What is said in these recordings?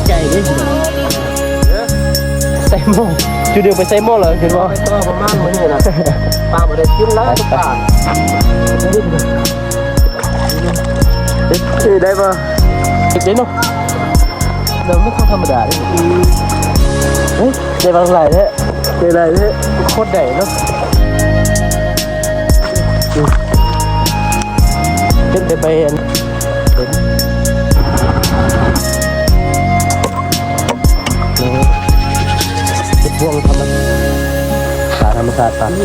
ໃຈເດ້ ໃສ່ໝໍ້ ຈຸດດຽວໄປໃສ່ໝໍ້ແລ້ວ ເຫັນບໍ່? ໄປຕໍ່ປະມານມື້ນີ້ນະ ປາບໍ່ໄດ້ກິນແລ້ວ ປາ ເອີ ໄດ້ບໍ່? ເຮັດໄດ້ເນາະ ແລ້ວມັນບໍ່ທຳມະດາເດ້ ເອີ ໄດ້ບາງຫຼາຍແທ້ ໄດ້ຫຼາຍແທ້ ໂຄດໄດ້ເນາະ ເປັນແຕ່ໃບອັນ ເປັນ ເຮັດພວງທຳມະ ປາທຳມະຊາດ ປາ ມາ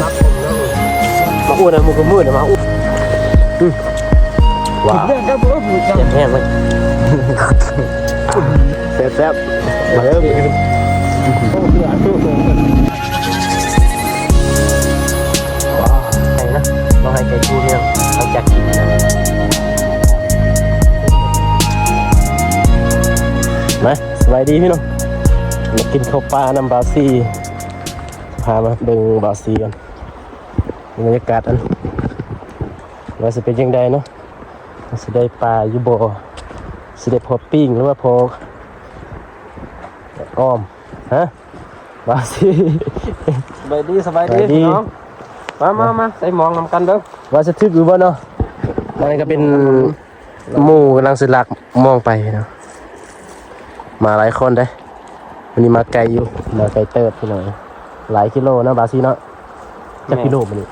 ອູ້ນະ ໝູ່ກະມືນະ ມາອູ້ ອືມ ວ້າວ ແຊບແຮງເວີຍ ແຊບໆ ມາເດີ ໄກ່ນະ ຕ້ອງໃຫ້ໄກ່ຄູ່ເລື່ອງ ຫຼັງຈາກກິນນະ ມາ ສະບາຍດີພີ່ນ້ອງ ມາກິນເຂົ້າປ່ານຳບ່າວຊີ ພາມາເບິ່ງບ່າວຊີກ່ອນ ບັນຍາກາດອັນ ວ່າຊິເປັນຈັ່ງໃດເນາະ ວ່າຊິໄດ້ປາຢູ່ບໍ່ ຊິໄດ້ພໍປີ້ງ ຫຼືວ່າພໍອ້ອມ ຮະ ບ່າວຊີ ສະບາຍດີ ສະບາຍດີ ສະບາຍດີ ພີ່ນ້ອງ ມາ ມາ ມາ ໃສ່ໝອງນຳກັນເດີ ວ່າຊິຖືກຢູ່ບໍ່ເນາະ ອັນນີ້ກະເປັນ ໝູ່ກຳລັງຊິລາກມອງໄປເນາະ ມາຫຼາຍຄົນເດ້ ມື້ນີ້ມາໄກຢູ່ ມາໄກເຕີບພີ່ນ້ອງ ຫຼາຍກິໂລເນາະ ບ່າວຊີເນາະ ຈັກກິໂລມື້ນີ້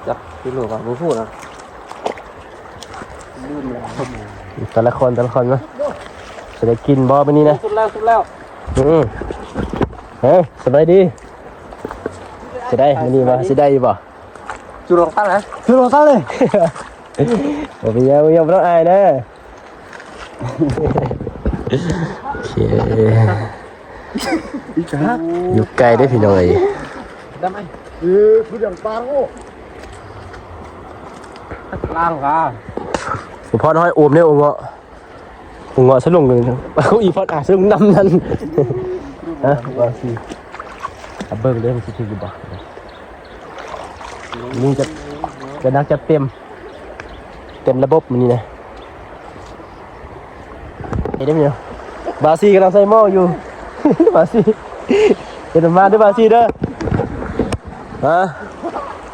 ຈັກກິໂລກະບໍ່ຮູ້ນະ ແຕ່ລະຄົນ ແຕ່ລະຄົນເນາະ ຊິໄດ້ກິນບໍ່ມື້ນີ້ນະ ສຸກແລ້ວ ສຸກແລ້ວ ອືມ ເອີ ສະບາຍດີ ຊິໄດ້ມື້ນີ້ບໍ່ ຊິໄດ້ຢູ່ບໍ່? ຈຸດລົງຕັນນະ ຈຸດລົງຕັນເລີຍ ບໍ່ເປັນຫຍັງ ບໍ່ເປັນຫຍັງ ບໍ່ຕ້ອງອາຍເດີ ໂອເຄ ຢູ່ໄກເດ້ພີ່ນ້ອງເອີຍ ເອີ ຄືຫຍັງປາໂອ້ ລ້າງກາ ສະພອນຫ້ອຍໂອມເດ້ ໂອເງາະ ຫົວສະຫຼົງ ເອົາອີ່ພອດອາສະຫຼົງນຳນັ້ນ ຮະ ວ່າຊິ ເອົາເບິ່ງເດີ ມັນຊິຖືກຢູ່ບໍ່ ມື້ນີ້ຈະ ຈະໜັກຈັດເຕັມ ເຕັມລະບົບມື້ນີ້ນະ ເຮັດໄດ້ບໍ່? ບ່າວຊີກຳລັງໃສ່ໝໍ້ຢູ່ ບ່າວຊີ ເຮັດມາເດີບ່າວຊີເດີ ຮະ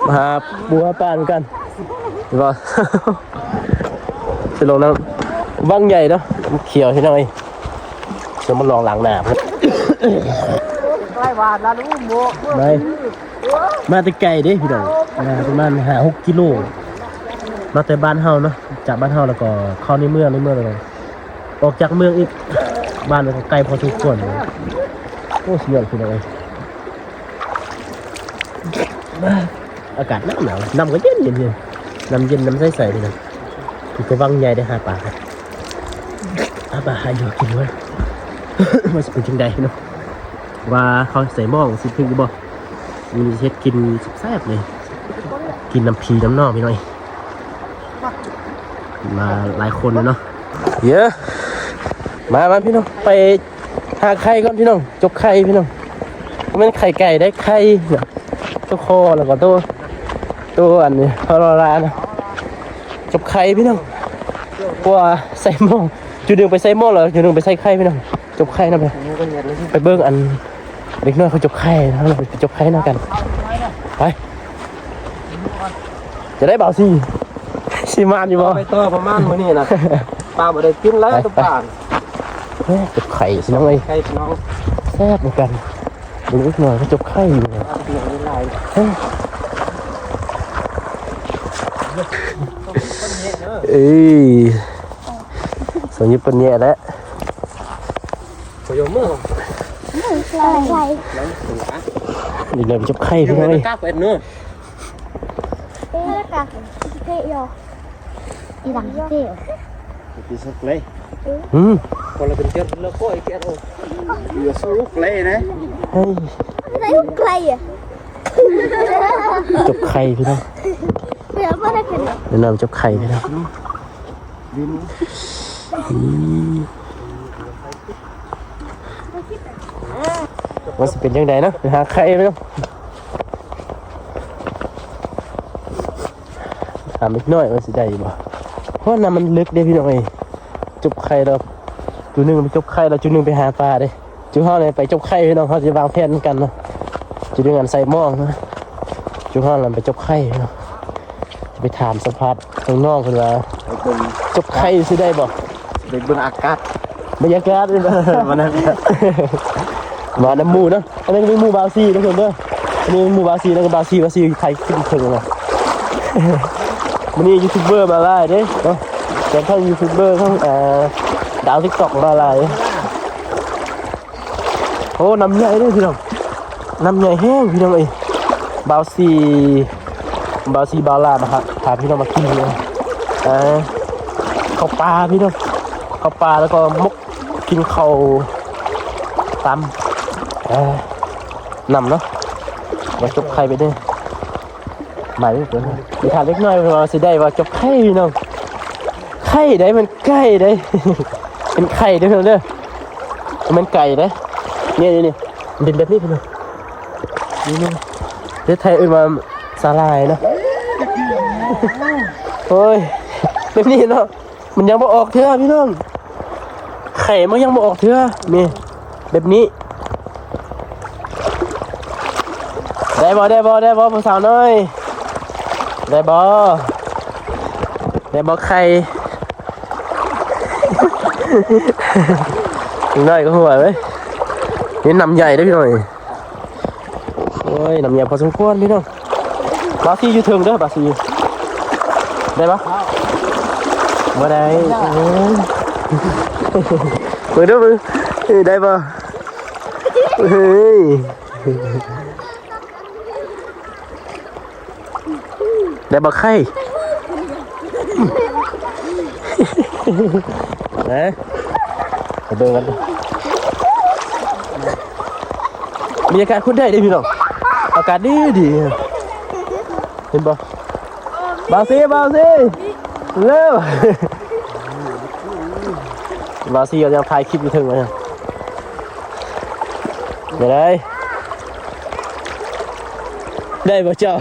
ມາຫາປູຫາປານຳກັນ ເຫັນບໍ່? ຊິລົງນ້ຳວັງໃຫຍ່ເນາະ ຂຽວພີ່ນ້ອງເອີຍ ຊິມາລອງລ້າງໜ້າ ໄດ້ ມາແຕ່ໄກເດ້ພີ່ນ້ອງ ມາປະມານຫ້າຫົກກິໂລ ມາແຕ່ບ້ານເຮົາເນາະ ຈາກບ້ານເຮົາແລ້ວກໍເຂົ້າໃນເມືອງ ໃນເມືອງແລ້ວກໍອອກຈາກເມືອງອີກ ບ້ານກໍໄກພໍສົມຄວນ ໂອ້ ສຸດຍອດພີ່ນ້ອງເອີຍ ອາກາດໜາວໆ ນ້ຳກໍເຢັນໆ ນ້ຳເຢັນ ນ້ຳໃສໆ ພີ່ນ້ອງ ຄືກະວັງໃຫຍ່ໄດ້ຫາປາ ຫາປາຫາຢູ່ກິນເວີ້ຍ ວ່າຊິເປັນຈັ່ງໃດເນາະ ວ່າເຂົາໃສ່ໝໍ້ຊິຖືກຢູ່ບໍ່? ມື້ນີ້ເຮັດກິນແຊບໆເລີຍ ກິນນຳພີ່ນຳນ້ອງພີ່ນ້ອງ ມາຫຼາຍຄົນເນາະ ເອີ ມາ ມາພີ່ນ້ອງ ໄປຫາໄຂ່ກ່ອນພີ່ນ້ອງ ຈົກໄຂ່ພີ່ນ້ອງ ບໍ່ແມ່ນໄຂ່ໄກ່ເດ້ ໄຂ່ ໂຕຄໍ ແລ້ວກໍໂຕ ໂຕອັນນີ້ ໂຕລາລານະ ຈົກໄຂ່ພີ່ນ້ອງ ເພາະວ່າໃສ່ໝໍ້ ຈຸດໜຶ່ງໄປໃສ່ໝໍ້ ແລ້ວຈຸດໜຶ່ງໄປໃສ່ໄຂ່ພີ່ນ້ອງ ຈົກໄຂ່ນຳ ໄປເບິ່ງອັນ ເດັກນ້ອຍເຂົາຈົກໄຂ່ນະ ໄປຈົກໄຂ່ນຳກັນ ໄປ ຈະໄດ້ບ່າວຊີ ຊິມານຢູ່ບໍ່? ໄປຕໍ່ປະມານມື້ນີ້ນະ ປາບໍ່ໄດ້ກິນແລ້ວ ໄປ ຕະປານ ເອີ ຈົກໄຂ່ພີ່ນ້ອງເອີຍ ໄຂ່ພີ່ນ້ອງ ແຊບເໝືອນກັນ ເບິ່ງເດັກນ້ອຍເຂົາຈົກໄຂ່ຢູ່ ເອີ ເອີຍ ສອງຍິບເພິ່ນແຍ່ແລ້ວ ນີ້ແຫຼະຈົກໄຂ່ພີ່ນ້ອງເອີຍ ຈົກໄຂ່ພີ່ນ້ອງ ແນະນຳຈົກໄຂ່ພີ່ນ້ອງ ອືມ ວ່າຊິເປັນຈັ່ງໃດເນາະ ໄປຫາໄຂ່ພີ່ນ້ອງ ຖາມເດັກນ້ອຍວ່າຊິໄດ້ຢູ່ບໍ່ ເພາະວ່ານ້ຳມັນເລິກເດ້ພີ່ນ້ອງເອີຍ ຈົກໄຂ່ແລ້ວ ຈຸໜຶ່ງໄປຈົບໄຂ່ ແລ້ວຈຸໜຶ່ງໄປຫາປາເດ້. ຈຸເຮົານີ້ໄປຈົບໄຂ່ພີ່ນ້ອງ, ເຮົາຈະວາງແຜນນຳກັນເນາະ. ຈຸໜຶ່ງອັນໃສ່ໝອງເນາະ, ຈຸເຮົານັ້ນໄປຈົບໄຂ່ເນາະ. ຈະໄປຖາມສຳພາດນ້ອງໆເພິ່ນວ່າ ໄປເບິ່ງ ຈົບໄຂ່ຊິໄດ້ບໍ່? ໄປເບິ່ງອາກາດ ບັນຍາກາດ ມານຳ ມານຳໝູ່ເນາະ. ອັນນີ້ມີໝູ່ບ່າວຊີເດີທຸກຄົນເດີ. ອັນນີ້ໝູ່ບ່າວຊີ ແລ້ວກໍບ່າວຊີ ບ່າວຊີຖ່າຍຄລິບເທິງນະ. ມື້ນີ້ຢູທູບເບີມາຫຼາຍເດ້ເນາະ, ແຕ່ທັງຢູທູບເບີ ທັງ ເອີ ດາວຕິກຕັອກມາຫຼາຍ. ໂອ້ ນ້ຳໃຫຍ່ເດ້ພີ່ນ້ອງ, ນ້ຳໃຫຍ່ແຮງພີ່ນ້ອງເອີຍ. ບ່າວຊີ ບ່າວຊີ ບ່າວລາວນະຄັບ ພາພີ່ນ້ອງມາກິນ ເອີ ເຂົ້າປ່າພີ່ນ້ອງ, ເຂົ້າປ່າ ແລ້ວກໍໝົກ ກິນເຂົ້າຕຳ ເອີ ນຳເນາະ. ມາຈົບໄຂ່ໄປເດີ ມາເດີ. ໄປຖາມເດັກນ້ອຍວ່າຊິໄດ້ບໍ່ ຈົບໄຂ່ພີ່ນ້ອງ. ໄຂ່ໃດ໋ ມັນໄກ່ໃດ໋ ເປັນໄຂ່ເດີພີ່ນ້ອງເດີ, ມັນໄກ່ໃດ໋. ນີ້ໆໆ ມັນເປັນແບບນີ້ພີ່ນ້ອງ, ນີ້ໆ ປະເທດໄທເອີ້ນວ່າສາຫຼ່າຍເນາະ. ໂອ້ຍ ແບບນີ້ເນາະ. ມັນຍັງບໍ່ອອກເທື່ອພີ່ນ້ອງ, ໄຂ່ມັນຍັງບໍ່ອອກເທື່ອ. ນີ້ ແບບນີ້ ໄດ້ບໍ່ ໄດ້ບໍ່ ໄດ້ບໍ່ ຜູ້ສາວນ້ອຍ? ໄດ້ບໍ່ ໄດ້ບໍ່ໄຂ່? ເດັກນ້ອຍກໍຫົວເວີຍ. ນີ້ນ້ຳໃຫຍ່ເດ້ພີ່ນ້ອງ. ໂອ້ຍ ນ້ຳໃຫຍ່ພໍສົມຄວນພີ່ນ້ອງ. ບ່າວຊີຢູ່ເທິງເດີ ບ່າວຊີ. ໄດ້ບໍ່? ບໍ່ໄດ້. ເອີ ເບິ່ງດູ ເອີ ໄດ້ບໍ່? ເຮີ້ຍ ໄດ້ບໍ່ໄຂ່? ເອີ ໄປເບິ່ງກັນ. ບັນຍາກາດໂຄດໄດ້ເດ້ພີ່ນ້ອງ, ອາກາດດີດີ ເຫັນບໍ່? ບ່າວຊີ ບ່າວຊີ ເລັວ. ບ່າວຊີກໍຍັງຖ່າຍຄລິບຢູ່ເທິງວ່າ. ໄດ້ ໄດ້ບໍ່ເຈົ້າ?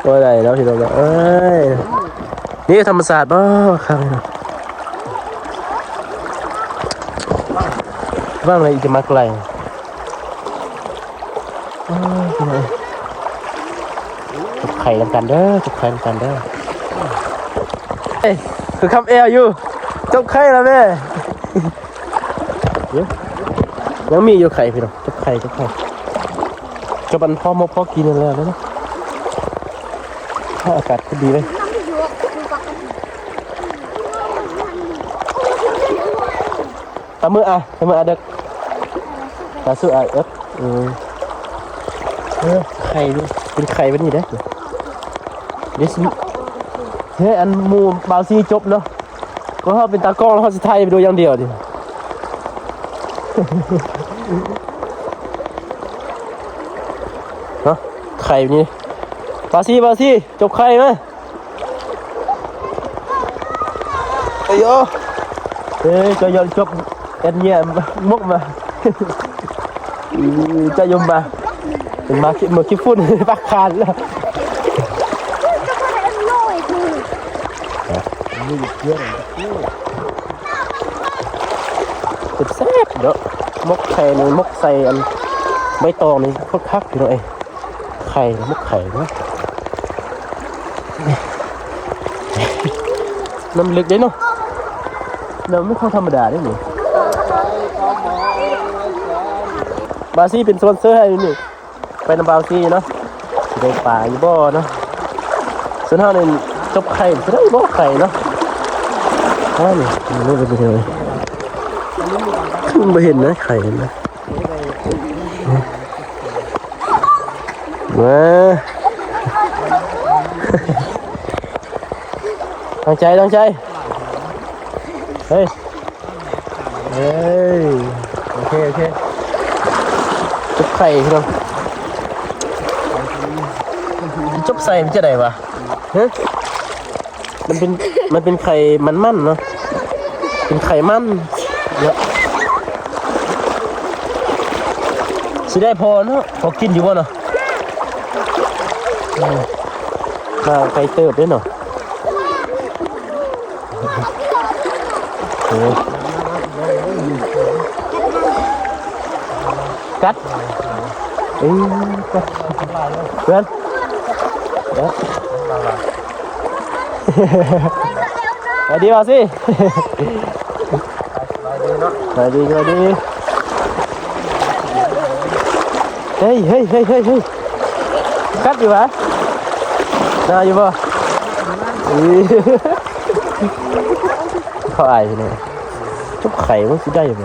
ບໍ່ໄດ້ເນາະພີ່ນ້ອງເອີຍ. ນີ້ທຳມະຊາດບໍ່ຄັກເນາະ, ຫວັງວ່າອີກຈະມາໄກ. ເອີ ພີ່ນ້ອງ ຈົບໄຂ່ນຳກັນເດີ ຈົບໄຂ່ນຳກັນເດີ. ເອີຍ ຄືຄຳແອວຢູ່ ຈົບໄຂ່ແລ້ວແມ່. ຍັງມີຢູ່ໄຂ່ພີ່ນ້ອງ, ຈົບໄຂ່ ຈົບໄຂ່ ຈົບອັນພໍໝົກພໍກິນນັ້ນແລ້ວເນາະ. ອາກາດຄືດີເລີຍ. ຕາມືອາ ຕາມືອາເດັກ ຕາສຸອາເອິກ. ເອີ ເອີ ໄຂ່ນີ້ ເປັນໄຂ່ແບບນີ້ເດ້. ເດຊິ ເຮີ້ຍ ອັນໝູ່ບ່າວຊີຈົບເນາະ, ກໍເຮົາເປັນຕາກ້ອງ ເຮົາຊິຖ່າຍວິດີໂອຢ່າງດຽວນີ້. ເນາະ ໄຂ່ນີ້ ບ່າວຊີ ບ່າວຊີ ຈົບໄຂ່ມາ. ເອີຍ ເອີຍ ຈະຢອນຈົບແອັດເຍຍໝົກມາ. ຈະຍົມມາ ເປັນມາຄິດ ມາຄິດຝຸ່ນປາກຄານແລ້ວ. ແຊບເນາະ ໝົກໄຂ່ນີ້ ໝົກໃສ່ອັນໃບຕອງນີ້ໂຄດຄັກພີ່ນ້ອງເອີຍ. ໄຂ່ ໝົກໄຂ່ເນາະ. ນ້ຳເລິກເດ້ເນາະ, ນ້ຳມັນບໍ່ທຳມະດາເດ້ນີ້. ບ່າວຊີເປັນສະປອນເຊີໃຫ້ນີ້, ໄປນຳບ່າວຊີເນາະ, ຊິໄດ້ປາຢູ່ບໍ່ເນາະ. ສ່ວນເຮົານີ້ຈົບໄຂ່ ຊິໄດ້ບໍ່ໄຂ່ເນາະ. ອ້າວ ນີ້ ນີ້ເປັນຈັ່ງໃດ? ຄືບໍ່ເຫັນນະ ໄຂ່ນະ. ມາ ຕັ້ງໃຈ ຕັ້ງໃຈ. ເຮີ້ຍ ເຮີ້ຍ ໂອເຄ ໂອເຄ. ຈົບໄຂ່ພີ່ນ້ອງ, ຈົບໃສ່ມັນຈະໄດ້ຫວາ? ຮະ? ມັນເປັນ ມັນເປັນໄຂ່ມັນໆເນາະ, ເປັນໄຂ່ມັນເນາະ. ຊິໄດ້ພໍເນາະ, ພໍກິນຢູ່ບໍ່ເນາະ? ເອີ ມາໄກເຕີບເດ້ເນາະ. ກັດ ເອີ ກັດ ເພື່ອນ ເອີ ສະບາຍດີບໍ່ຊິ? ສະບາຍດີເນາະ ສະບາຍດີ ສະບາຍດີ. ເຮີ້ຍ ເຮີ້ຍ ເຮີ້ຍ ເຮີ້ຍ ເຮີ້ຍ ກັດຢູ່ຫວາ? ໜາວຢູ່ບໍ່? ເອີ ເຂົາອາຍຢູ່ນີ້ ຈົບໄຂ່ມັນຊິໄດ້ບໍ່?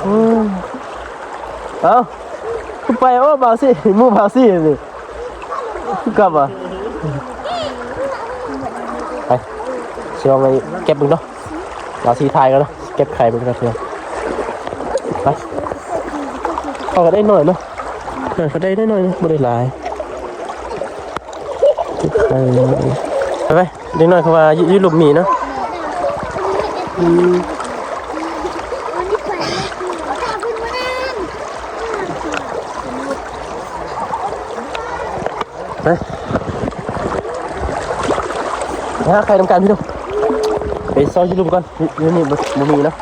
ເອີ ເອົ້າ ຄືໄປ ໂອ້ ບ່າວຊິ ໝູ່ບ່າວຊິນີ້ ຄືກັບວ່າ ໄປ ຊິລອງໄປເກັບເບິ່ງເນາະ ບ່າວຊິຖ່າຍກ່ອນເນາະ ເກັບໄຂ່ເບິ່ງກ່ອນເນາະ ໄປ ເຂົາກໍໄດ້ໜ້ອຍເນາະ ເຂົາໄດ້ໜ້ອຍເນາະ ບໍ່ໄດ້ຫຼາຍ. ໄປໆ ເດັກນ້ອຍເຂົາວ່າຢູ່ ຢູ່ລຸ່ມມີເນາະ ອືມ ໄປ ໄປຫາໄຂ່ນຳກັນພີ່ນ້ອງ ໄປຊອກຢູ່ລຸ່ມກ່ອນ ຢູ່ ຢູ່ນີ້ບໍ່ ບໍ່ມີເນາະ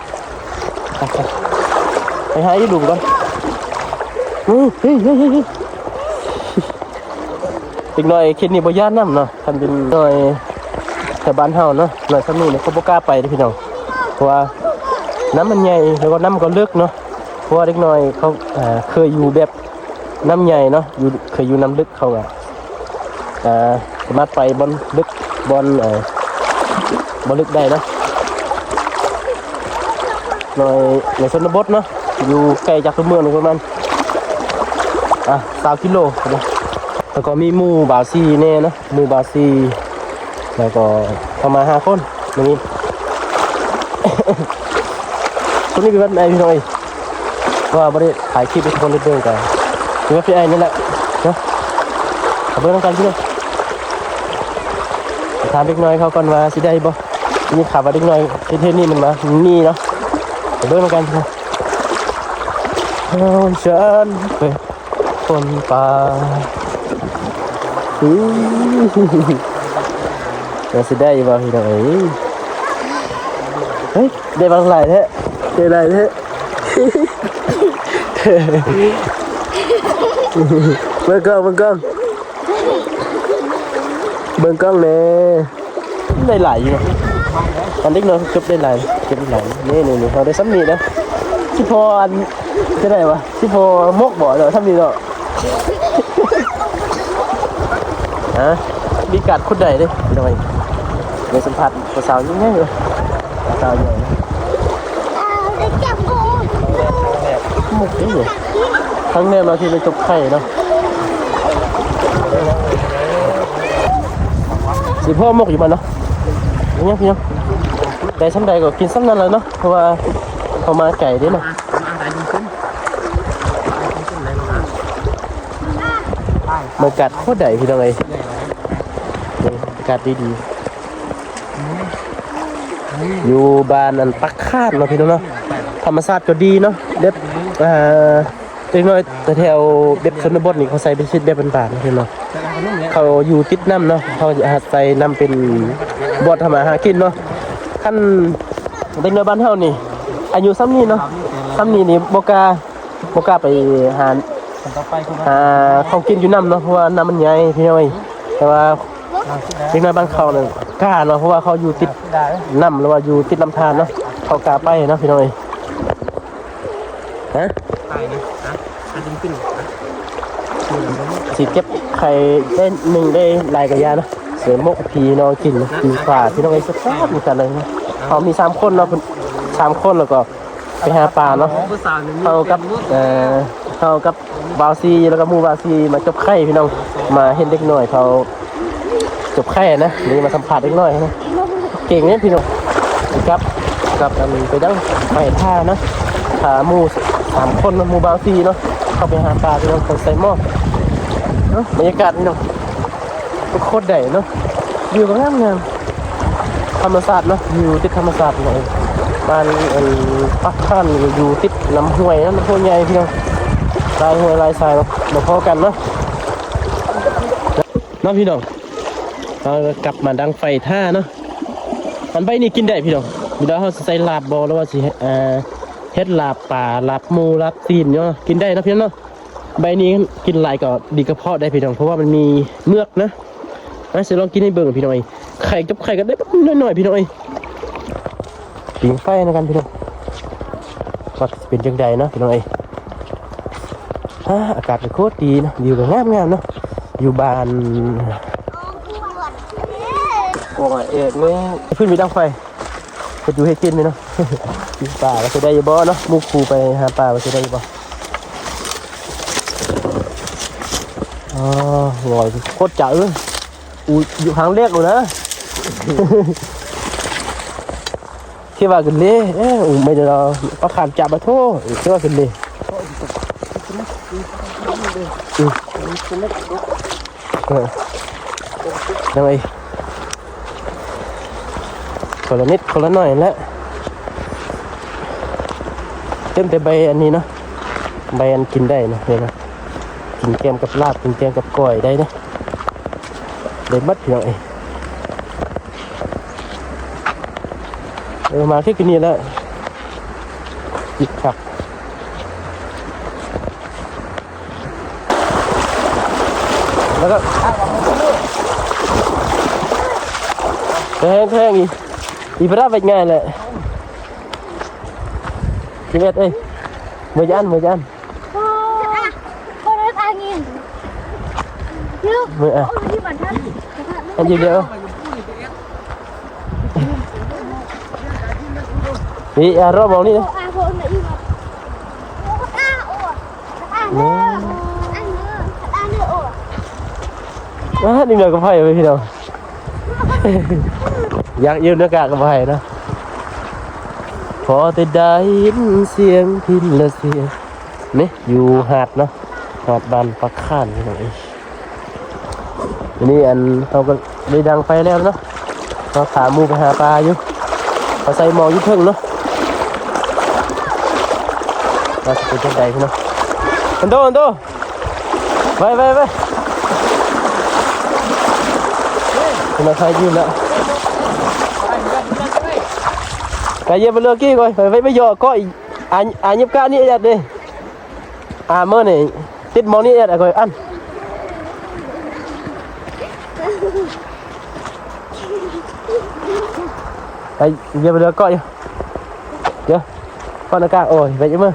ໄປ ໄປ ໄປຫາຢູ່ລຸ່ມກ່ອນ ເຮີ້ຍ ເຮີ້ຍ ເຮີ້ຍ ເຮີ້ຍ. ເດັກນ້ອຍເຂດນີ້ບໍ່ຢ້ານນຳເນາະ ຄັນເປັນນ້ອຍແຖວບ້ານເຮົາເນາະ ນ້ອຍສ່ຳນີ້ເຂົາບໍ່ກ້າໄປເດ້ພີ່ນ້ອງ ເພາະວ່ານ້ຳມັນໃຫຍ່ ແລ້ວກໍນ້ຳກໍເລິກເນາະ ເພາະວ່າເດັກນ້ອຍເຂົາ ເອີ ເຄີຍຢູ່ແບບນ້ຳໃຫຍ່ເນາະ ຢູ່ ເຄີຍຢູ່ນ້ຳເລິກ ເຂົາກໍ ເອີ ສາມາດໄປບ່ອນເລິກ ບ່ອນ ເອີ ບໍ່ເລິກໄດ້ເນາະ ນ້ອຍໃນຊົນນະບົດເນາະ ຢູ່ໄກຈາກຕົວເມືອງນີ້ປະມານ ອ່າ ຊາວກິໂລເນາະ ແລ້ວກໍມີໝູ່ບ່າວຊີແດ່ເນາະ ໝູ່ບ່າວຊີ ແລ້ວກໍເຂົ້າມາຫ້າຄົນມື້ນີ້ ຄົນນີ້ເປັນວັດໃໝ່ພີ່ນ້ອງເອີຍ ເພາະວ່າບໍ່ໄດ້ຖ່າຍຄລິບໃຫ້ທຸກຄົນໄດ້ເບິ່ງກັນ ເປັນວັດພີ່ອ້າຍນີ້ແຫຼະເນາະ ໄປເບິ່ງນຳກັນພີ່ນ້ອງ ໄປຖາມເດັກນ້ອຍເຂົາກ່ອນວ່າຊິໄດ້ບໍ່ ໄດ້ຍິນຂ່າວວ່າເດັກນ້ອຍເຮັດ ເຮັດນີ້ມັນວ່າມີເນາະ ໄປເບິ່ງນຳກັນເນາະ ເອີ ເຊີນເອີຍ ຄົນປ່າ ອື ວ່າຊິໄດ້ບໍ່ພີ່ນ້ອງເອີຍ ເຮີ້ຍ ໄດ້ບັກຫຼາຍແທ້ ໄດ້ຫຼາຍແທ້ ເບິ່ງກ້ອງ ເບິ່ງກ້ອງ ເບິ່ງກ້ອງແດ່. ໄດ້ຫຼາຍຢູ່ເນາະ ຕອນເດັກນ້ອຍເກັບໄດ້ຫຼາຍ ເກັບໄດ້ຫຼາຍ ນີ້ໆໆ ເຮົາໄດ້ສ່ຳນີ້ນະ ຊິພໍອັນ ຈະໄດ້ຫວາ ຊິພໍມົກບໍ່ເນາະ ສ່ຳນີ້ເນາະ ຮະ ມີກາດຂຸດໄດ້ເດ້ ພີ່ນ້ອງເອີຍ ໄດ້ສຳພາດຜູ້ສາວໃຫຍ່ໆ ເອີ ຜູ້ສາວໃຫຍ່ ໝົກນີ້ ຄັ້ງແລກເນາະທີ່ໄປຈົບໄຂ່ເນາະ ຊິພໍໝົກຢູ່ບໍ່ເນາະ ຍັງ ຍັງ ໄດ້ສ່ຳໃດກໍກິນສ່ຳນັ້ນແຫຼະເນາະ ເພາະວ່າເຮົາມາໄກເດ້ເນາະ ບັນຍາກາດໂຄດໃດພີ່ນ້ອງເອີຍ ນີ້ ບັນຍາກາດດີໆ ຢູ່ບ້ານອັນປາກຄາດເນາະພີ່ນ້ອງເນາະ ທຳມະຊາດກໍດີເນາະ ແບບ ອ່າ ເດັກນ້ອຍແຖວແບບຊົນນະບົດນີ້ ເຂົາໃຊ້ເປັນຊີວິດແບບບ້ານໆເນາະ ເຂົາຢູ່ຕິດນ້ຳເນາະ ເຂົາອາໄສນ້ຳເປັນບ່ອນທຳມາຫາກິນເນາະ ຄັນເດັກນ້ອຍບ້ານເຮົານີ້ ອາຍຸສ່ຳນີ້ເນາະ ສ່ຳນີ້ນີ້ບໍ່ກ້າ ບໍ່ກ້າໄປຫາ ຫາຂອງກິນຢູ່ນ້ຳເນາະ ເພາະວ່ານ້ຳມັນໃຫຍ່ພີ່ນ້ອງເອີຍ ແຕ່ວ່າເດັກນ້ອຍບ້ານເຂົານັ້ນກ້າເນາະ ເພາະວ່າເຂົາຢູ່ຕິດນ້ຳ ຫຼືວ່າຢູ່ຕິດລຳທານເນາະ ເຂົາກ້າໄປເນາະພີ່ນ້ອງເອີຍ ຮະ ຊິເກັບໄຂ່ໄດ້ໜຶ່ງໄດ້ຫຼາຍກະຢ່າເນາະ ເສີມໝົກພີ່ນ້ອງກິນ ກິນປາພີ່ນ້ອງເອີຍ ແຊບໆ ຄືກັນເລີຍເນາະ ເຮົາມີສາມຄົນເນາະ ສາມຄົນ ແລ້ວກໍ ໄປຫາປາເນາະ ເຮົາກັບ ເອີ ເຮົາກັບບ່າວຊີ ແລ້ວກໍໝູ່ບ່າວຊີມາຈົບໄຂ່ພີ່ນ້ອງ ມາເຫັນເດັກນ້ອຍເຂົາຈົບໄຂ່ນະ ນີ້ມາສຳພາດເດັກນ້ອຍນະ ເກັ່ງເດ້ພີ່ນ້ອງ ກັບ ກັບອັນໄປດັງໄຟຖ້ານະ ຖ້າໝູ່ສາມຄົນນະ ໝູ່ບ່າວຊີເນາະ ເຂົາໄປຫາປາພີ່ນ້ອງ ເຂົາໃສ່ໝໍ້ເນາະ ບັນຍາກາດພີ່ນ້ອງ ໂຄດໃດເນາະ ວິວກໍງາມໆ ທຳມະຊາດເນາະ ຢູ່ຕິດທຳມະຊາດເນາະ ບ້ານອັນປາກຄາດນີ້ຢູ່ຕິດນ້ຳຫ້ວຍເນາະ ນ້ຳຫ້ວຍໃຫຍ່ພີ່ນ້ອງ ຫຼາຍຫ້ວຍຫຼາຍສາຍເນາະ ບໍ່ພໍກັນເນາະ ເນາະພີ່ນ້ອງ ເຮົາກັບມາດັງໄຟຖ້າເນາະ. ອັນໃບນີ້ກິນໄດ້ພີ່ນ້ອງ. ເວລາເຮົາຊິໃສ່ລາບບໍ່ ຫຼືວ່າຊິ ເອີ ເຮັດລາບປາ ລາບໝູ ລາບຕີນເນາະ ກິນໄດ້ເນາະພີ່ນ້ອງເນາະ. ໃບນີ້ກິນຫຼາຍກໍດີກະເພາະໄດ້ພີ່ນ້ອງ ເພາະວ່າມັນມີເມືອກນະ. ມາ ຊິລອງກິນໃຫ້ເບິ່ງພີ່ນ້ອງເອີຍ. ໄຂ່ກັບໄຂ່ກໍໄດ້ບັກໜ້ອຍໆ ພີ່ນ້ອງເອີຍ. ຜິງໄຟນຳກັນພີ່ນ້ອງ ວ່າຊິເປັນຈັ່ງໃດເນາະພີ່ນ້ອງເອີຍ. ອາ ອາກາດກໍໂຄດດີເນາະ ວິວກໍງາມໆເນາະ ຢູ່ບ້ານ ໂອ້ຍ ເອັດແມ່ ເພິ່ນມີດັງໄຟ ເຮັດຢູ່ເຮັດກິນນີ້ເນາະ. ປາວ່າຊິໄດ້ຢູ່ບໍ່ເນາະ ໝູ່ຄູ່ໄປຫາປາວ່າຊິໄດ້ຢູ່ບໍ່. ອໍ ງອຍໂຄດຈະເອີຍ. ອູ້ ຢູ່ຂ້າງເລກໂລດນະ. ຄິດວ່າຂຶ້ນເລ ເອີ ອູ້ ໄມ່ໄດ້ລາວ ປາຂາມຈັບມາໂທ ຄິດວ່າຂຶ້ນເລ. ອືມ ເອີ ຍັງໄງ ຄົນລະນິດຄົນລະໜ້ອຍຫັ້ນແຫຼະ. ເຕັມແຕ່ໃບອັນນີ້ເນາະ ໃບອັນກິນໄດ້ເນາະ ເຫັນບໍ່? ກິນແກມກັບລາບ ກິນແກມກັບກ້ອຍໄດ້ເນາະ ໄດ້ໝົດພີ່ນ້ອງເອີຍ. ເອີ ມາຄືນີ້ແຫຼະ ຈິກຄັກ ແລ້ວກໍແພງໆ ອີກ ອີກພະລາເປັນໄງແຫຼະ. ຊີວິດເອີຍ ມື້ຈັນ ມື້ຈັນ Panas angin. Yuk. Heeh. Oh, ini panas. Lanjut dia. Ni, ah, roh mau ni. Oh, ah, mau nak ini. Oh, ah, oh. Ah, oh. Ah, oh. ອ່າ ນີ້ເໜືອກັບໄຟໄປພີ່ນ້ອງ ຢາກຢູ່ເໜືອກາກກັບໄຟເນາະ ພໍແຕ່ໄດ້ຍິນສຽງພິນລະສຽງ. ນີ້ຢູ່ຫາດເນາະ ຫາດບ້ານປາກຄານພີ່ນ້ອງເອີຍ. ນີ້ອັນເຮົາກໍໄດ້ດັງໄຟແລ້ວເນາະ ເຮົາພາໝູ່ໄປຫາປາຢູ່ ເຮົາໃສ່ໝໍ້ຢູ່ເທິງເນາະ ວ່າຊິເປັນຈັ່ງໃດພີ່ນ້ອງ. ອັນໂຕ ອັນໂຕ ໄປ ໄປ ໄປ ເພິ່ນເອົາໄຟຢືມແລ້ວ ກະເຢັບໄປເລີຍກີ້ກ່ອນ ໄປ ໄປ ໄປຢໍ້ເກາະອີກ ອາ ອາ ຫຍິບກະນີ້ແອດເດ້ ອາ ເມີນີ້ ຕິດໝໍ້ນີ້ແອດ ອາ ກ່ອນອັນ ໄປ ເຢັບໄປເລີຍເກາະຢູ່ ເດີ ເກາະນະກາ ໂອ້ຍ ໄປຢູ່ເມີ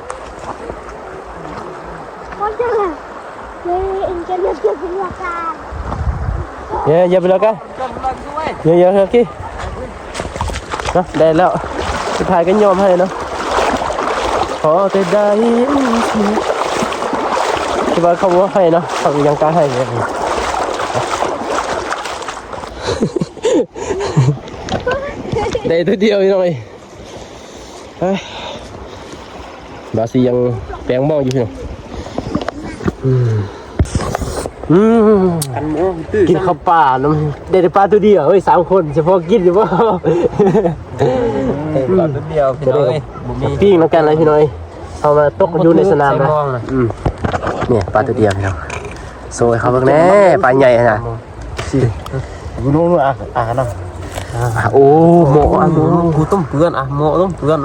Ôi, jangan. Ê, anh cho nó cho mình là cà. Ê, giờ mình là cà. Giờ, giờ, giờ kia. ເນາະ ໄດ້ແລ້ວ ສຸດທ້າຍກໍຍອມໃຫ້ເນາະ ຂໍແຕ່ໄດ້ຍິນສຽງ ຄືວ່າເຂົາບໍ່ໃຫ້ເນາະ ເຂົາຍັງກ້າໃຫ້ເລີຍ ໄດ້ຕົວດຽວພີ່ນ້ອງເອີຍ. ເອີຍ ບາຊິຍັງແປງໝໍ້ຢູ່ພີ່ນ້ອງ ອືມ ອືມ ກັນໝໍ້ ກິນເຂົ້າປ່ານຳ ໄດ້ແຕ່ປາຕົວດຽວເອີຍ ສາມຄົນ ສະເພາະກິນຢູ່ບໍ່ ເອີ ປາຕົວດຽວພີ່ນ້ອງເອີຍ ບໍ່ມີ ປີ້ງນຳກັນເລີຍພີ່ນ້ອງເອີຍ ເຮົາມາຕົກຢູ່ໃນສະໜາມນະ ອືມ ນີ້ປາຕົວດຽວພີ່ນ້ອງ ໂຊຍເຂົາເບິ່ງແດ່ ປາໃຫຍ່ຫັ້ນນະ. ກູໂນນອາ ອານະ ໂອ້ ໝໍ້ ອາ ໝໍ້ ກູຕົ້ມເປື້ອນ ອາ ໝໍ້ຕົ້ມເປື້ອນ.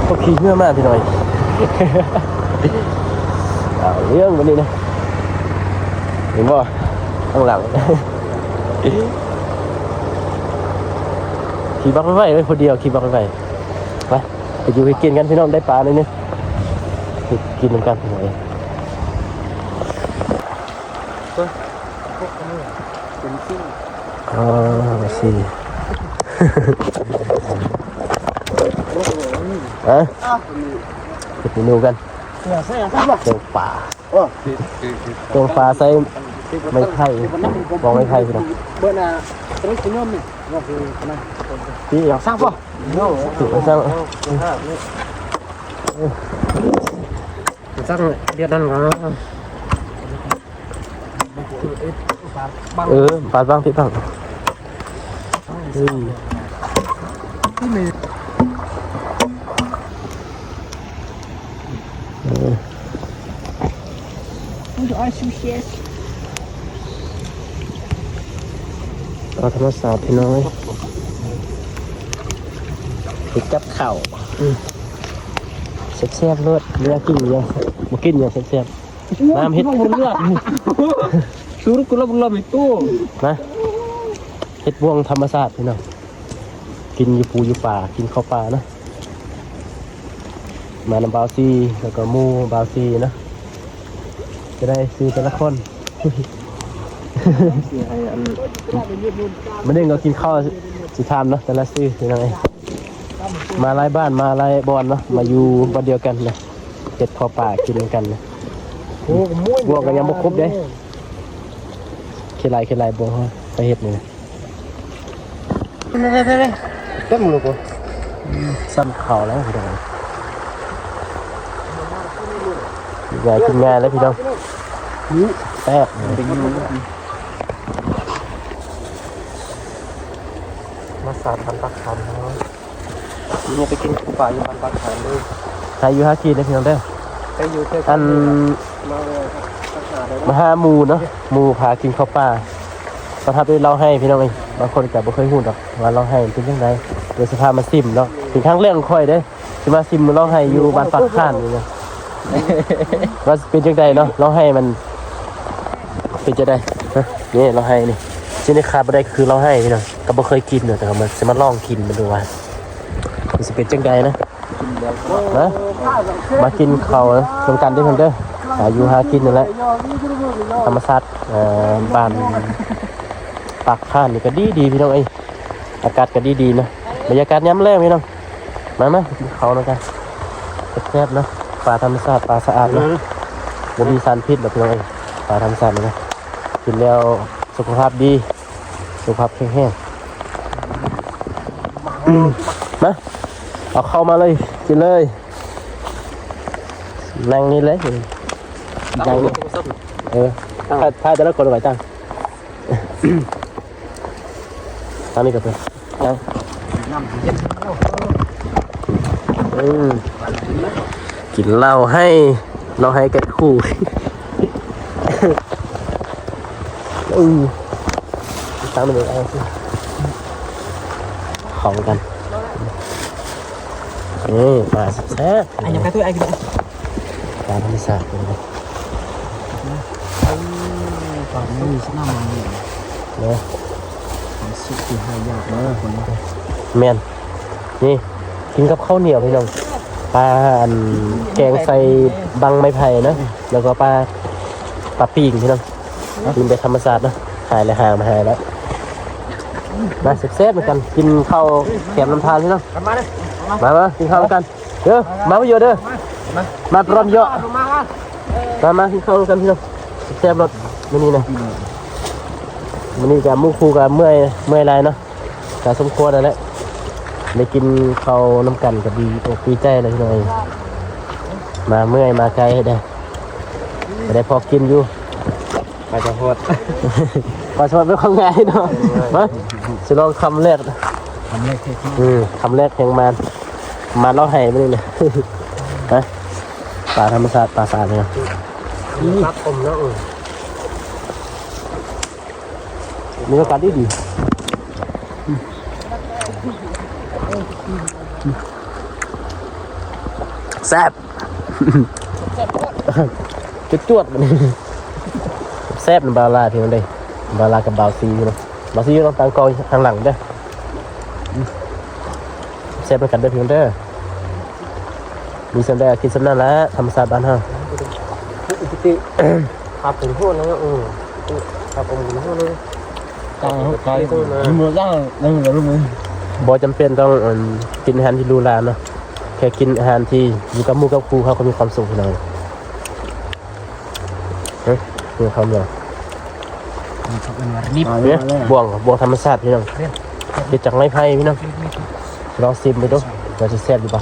ເຂົາຂີ່ເຮືອມາພີ່ນ້ອງ ເອົາເລື່ອງບັດນີ້ນະ ເຫັນບໍ່ ຂ້າງຫຼັງ ຂີ່ບັກໄວໆ ເອີຍ ຜູ້ດຽວຂີ່ບັກໄວໆ ໄປ ໄປຢູ່ໃຫ້ກິນກັນພີ່ນ້ອງ ໄດ້ປາໜ້ອຍໜຶ່ງ ເຮັດກິນນຳກັນພີ່ນ້ອງເອີຍ. ອໍ ຊິ ຮະ ເຮັດເມນູກັນ ແກງປາ ແກງປາໃສ່ໄມ້ໄຜ່ ບອງໄມ້ໄຜ່ພີ່ນ້ອງ ເບີນ ອ່າ ຕົວນີ້ຊິໂຍມນີ້ ວ່າຄື ທີ່ຢາກສ້າງບໍ່ ໂນ ທີ່ຢາກສ້າງ ເອີ. ຕັ້ງເດືອນນັ້ນກໍ ເອີ ບາດບາງທີ່ຕັ້ງ ອືມ ເອີ ເອົາທຳມະຊາດພີ່ນ້ອງເອີຍ ເຮັດກັບເຂົ້າ ອືມ ແຊບໆໂລດ ເຫຼືອກິນເຫຼືອ ບໍ່ກິນຫຍັງແຊບໆ ນ້ຳເຫັດ ບໍ່ເຫຼືອ ສູນກຸລະບຸນລະມີຕູ້ ມາ ເຫັດບວງທຳມະຊາດພີ່ນ້ອງ ກິນຢູ່ປູຢູ່ປາ ກິນເຂົ້າປ່ານະ ມານຳບ່າວຊີ ແລ້ວກໍໝູ່ບ່າວຊີນະ ຈະໄດ້ຊື່ແຕ່ລະຄົນ ຊື່ໃຫ້ອັນ ມື້ນີ້ກໍກິນເຂົ້າ ຊິຖາມເນາະ ແຕ່ລະຊື່ພີ່ນ້ອງເອີຍ ມາຫຼາຍບ້ານ ມາຫຼາຍບ່ອນເນາະ ມາຢູ່ບ່ອນດຽວກັນນະ ເຮັດເຂົ້າປ່າກິນນຳກັນນະ ໂອ້ ບວກກໍຍັງບໍ່ຄົບເດ້ ຂີ້ໄລ່ ຂີ້ໄລ່ບວກເຮົາໄປເຮັດນີ້ນະ. ເຕັມລູກ ອືມ ຊ້ຳເຂົ້າແລ້ວພີ່ນ້ອງ ກິນງ່າຍ ກິນງ່າຍເລີຍພີ່ນ້ອງ ແຊບ ມາສາດພັນປາກຄຳເນາະ ມື້ນີ້ໄປກິນປາຢູ່ບ້ານປາກຄຳເດີ ຫາຢູ່ຫາກິນເດີພີ່ນ້ອງເດີ ໄປຢູ່ແຖວ ອັນ ມາຫາໝູ່ເນາະ ໝູ່ພາກິນເຂົ້າປ່າ ປະທັບໃຈເລົ່າໄຮ່ພີ່ນ້ອງເອີຍ ບາງຄົນກໍບໍ່ເຄີຍຮູ້ດອກວ່າເລົ່າໄຮ່ເປັນຈັ່ງໃດ ດຽວຊິພາມາຊິມເນາະ ເປັນຄັ້ງແລກຂອງຂ້ອຍເດ້ ຊິມາຊິມເລົ່າໄຮ່ຢູ່ບ້ານປາກຄານນີ້ນະ ວ່າຊິເປັນຈັ່ງໃດເນາະ ເລົ່າໄຮ່ມັນເປັນຈັ່ງໃດ ນີ້ເລົ່າໄຮ່ນີ້ ສິ່ງທີ່ຂາດບໍ່ໄດ້ກໍຄືເລົ່າໄຮ່ພີ່ນ້ອງ ກໍບໍ່ເຄີຍກິນເນາະ ແຕ່ວ່າຊິມາລອງກິນເບິ່ງດູວ່າ ມັນຊິເປັນຈັ່ງໃດນະ ມາ ມາກິນເຂົ້ານຳກັນເດີເພິ່ນເດີ ຫາຢູ່ຫາກິນນັ້ນແຫຼະ ທຳມະຊາດ ເອີ ບ້ານປາກຄານນີ້ກໍດີໆ ພີ່ນ້ອງເອີຍ ອາກາດກໍດີໆນະ ບັນຍາກາດຍາມແລງພີ່ນ້ອງ ມາ ມາກິນເຂົ້ານຳກັນ ແຊບໆເນາະ ປາທຳມະຊາດ ປາສະອາດເນາະ ບໍ່ມີສານພິດດອກພີ່ນ້ອງເອີຍ ປາທຳມະຊາດນີ້ນະ ກິນແລ້ວສຸຂະພາບດີ ສຸຂະພາບແຂງແຮງ ມາ ເອົາເຂົ້າມາເລີຍ ກິນເລີຍ ນັ່ງນີ້ເລີຍ ນັ່ງນີ້ ເອີ ຖ່າຍ ຖ່າຍແຕ່ລະຄົນໄວ້ຕັ້ງ ທາງນີ້ກໍເປັນ ອືມ ກິນເຫຼົ້າໄຮ່ ເຫຼົ້າໄຮ່ແກ່ຄູ່ ອືມ ຕັ້ງໄວ້ເອົາ ເຂົ້າກັນ ນີ້ ປາແຊບໆ ອັນນີ້ກໍຄືໄອ້ ປາທຳມະຊາດເນາະ ເອີ ປານີ້ມີສະໜາມມັນເນາະ ຂອງສຸກທີ່ຫາຍາກເນາະ ແມ່ນ ນີ້ ກິນກັບເຂົ້າໜຽວພີ່ນ້ອງ ປາອັນ ແກງໃສ່ບັງໄມ້ໄຜ່ນະ ແລ້ວກໍປາ ປາປີ້ງພີ່ນ້ອງ ກິນແບບທຳມະຊາດເນາະ ຫາຍແລ້ວ ຫາມາຫາຍແລ້ວ ມາແຊບໆນຳກັນ ກິນເຂົ້າແກມນຳທານພີ່ນ້ອງ ມາ ມາກິນເຂົ້ານຳກັນ ເດີ ມາບໍ່ເຍອະເດີ ມາ ມາພະລອມເຍາະ ມາ ມາກິນເຂົ້ານຳກັນພີ່ນ້ອງ ແຊບໂລດມື້ນີ້ນະ ມື້ນີ້ກະໝູ່ຄູ່ກະເມື່ອຍ ເມື່ອຍຫຼາຍເນາະ ກະສົມຄວນນັ້ນແຫຼະ ໄດ້ກິນເຂົ້ານຳກັນກະດີອົກດີໃຈແລ້ວພີ່ນ້ອງ ມາເມື່ອຍມາໄກເດ້ ກະໄດ້ພໍກິນຢູ່ ປາສະພອດ ປາສະພອດເປັນຂອງງ່າຍເນາະ ມາ ຊິລອງຄຳແລກ ຄຳແລກ ອືມ ຄຳແລກແຫ່ງມານ ມາເລົ່າໃຫ້ມື້ນີ້ນະ ຮະ ປາທຳມະຊາດ ປາສະອາດເນາະ ມີອາກາດດີໆ ແຊບ ຈວດໆ ບັດນີ້ ແຊບນຳບ່າວລາພີ່ນ້ອງເດ້ ບ່າວລາກັບບ່າວຊີເນາະ ບ່າວຊີຢູ່ນຳຕັ້ງກ້ອງທາງຫຼັງເດ້ ແຊບນຳກັນເດີພີ່ນ້ອງເດີ ມີສ່ຳໃດກໍກິນສ່ຳນັ້ນລະ ທຳມະຊາດບ້ານເຮົາ ປາເປັນຫົວເນາະ ເອີ ປາເປັນຫົວເນາະ ຕັ້ງໃຫ້ໄກ ເມື່ອຕັ້ງໃຫ້ໄກ ບໍ່ຈຳເປັນຕ້ອງ ອັນ ກິນອາຫານທີ່ຫຼູຫຼາເນາະ ແຄ່ກິນອາຫານທີ່ຢູ່ກັບໝູ່ກັບຄູ່ ເຮົາກໍມີຄວາມສຸກແລ້ວ ເອີ ມີຄວາມສຸກ ນີ້ ບວງ ບວງທຳມະຊາດພີ່ນ້ອງ ເຮັດຈາກໄມ້ໄຜ່ພີ່ນ້ອງ ລອງຊີມເບິ່ງດູ ວ່າຊິແຊບຫຼືບໍ່.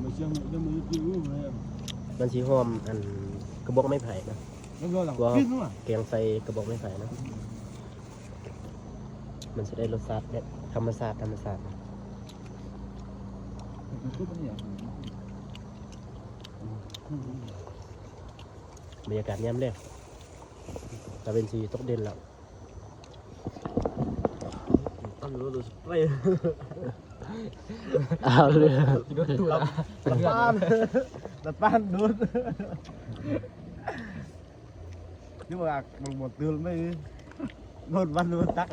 ມັນຊິຫອມອັນກະບອກໄມ້ໄຜ່ນະ ແກງໃສ່ກະບອກໄມ້ໄຜ່ນະ ມັນຊິໄດ້ລົດຊາດແບບທຳມະຊາດ ທຳມະຊາດນະ. ບັນຍາກາດຍາມແລງ ຕາເວັນຊິຕົກດິນແລ້ວ. ເອົາເລີຍ ລະປານ ລະປານໂດດ ນີ້ວ່າມັນບໍ່ຕື່ນໄໝ ໂດດວັນໂດດຕັກ. ເ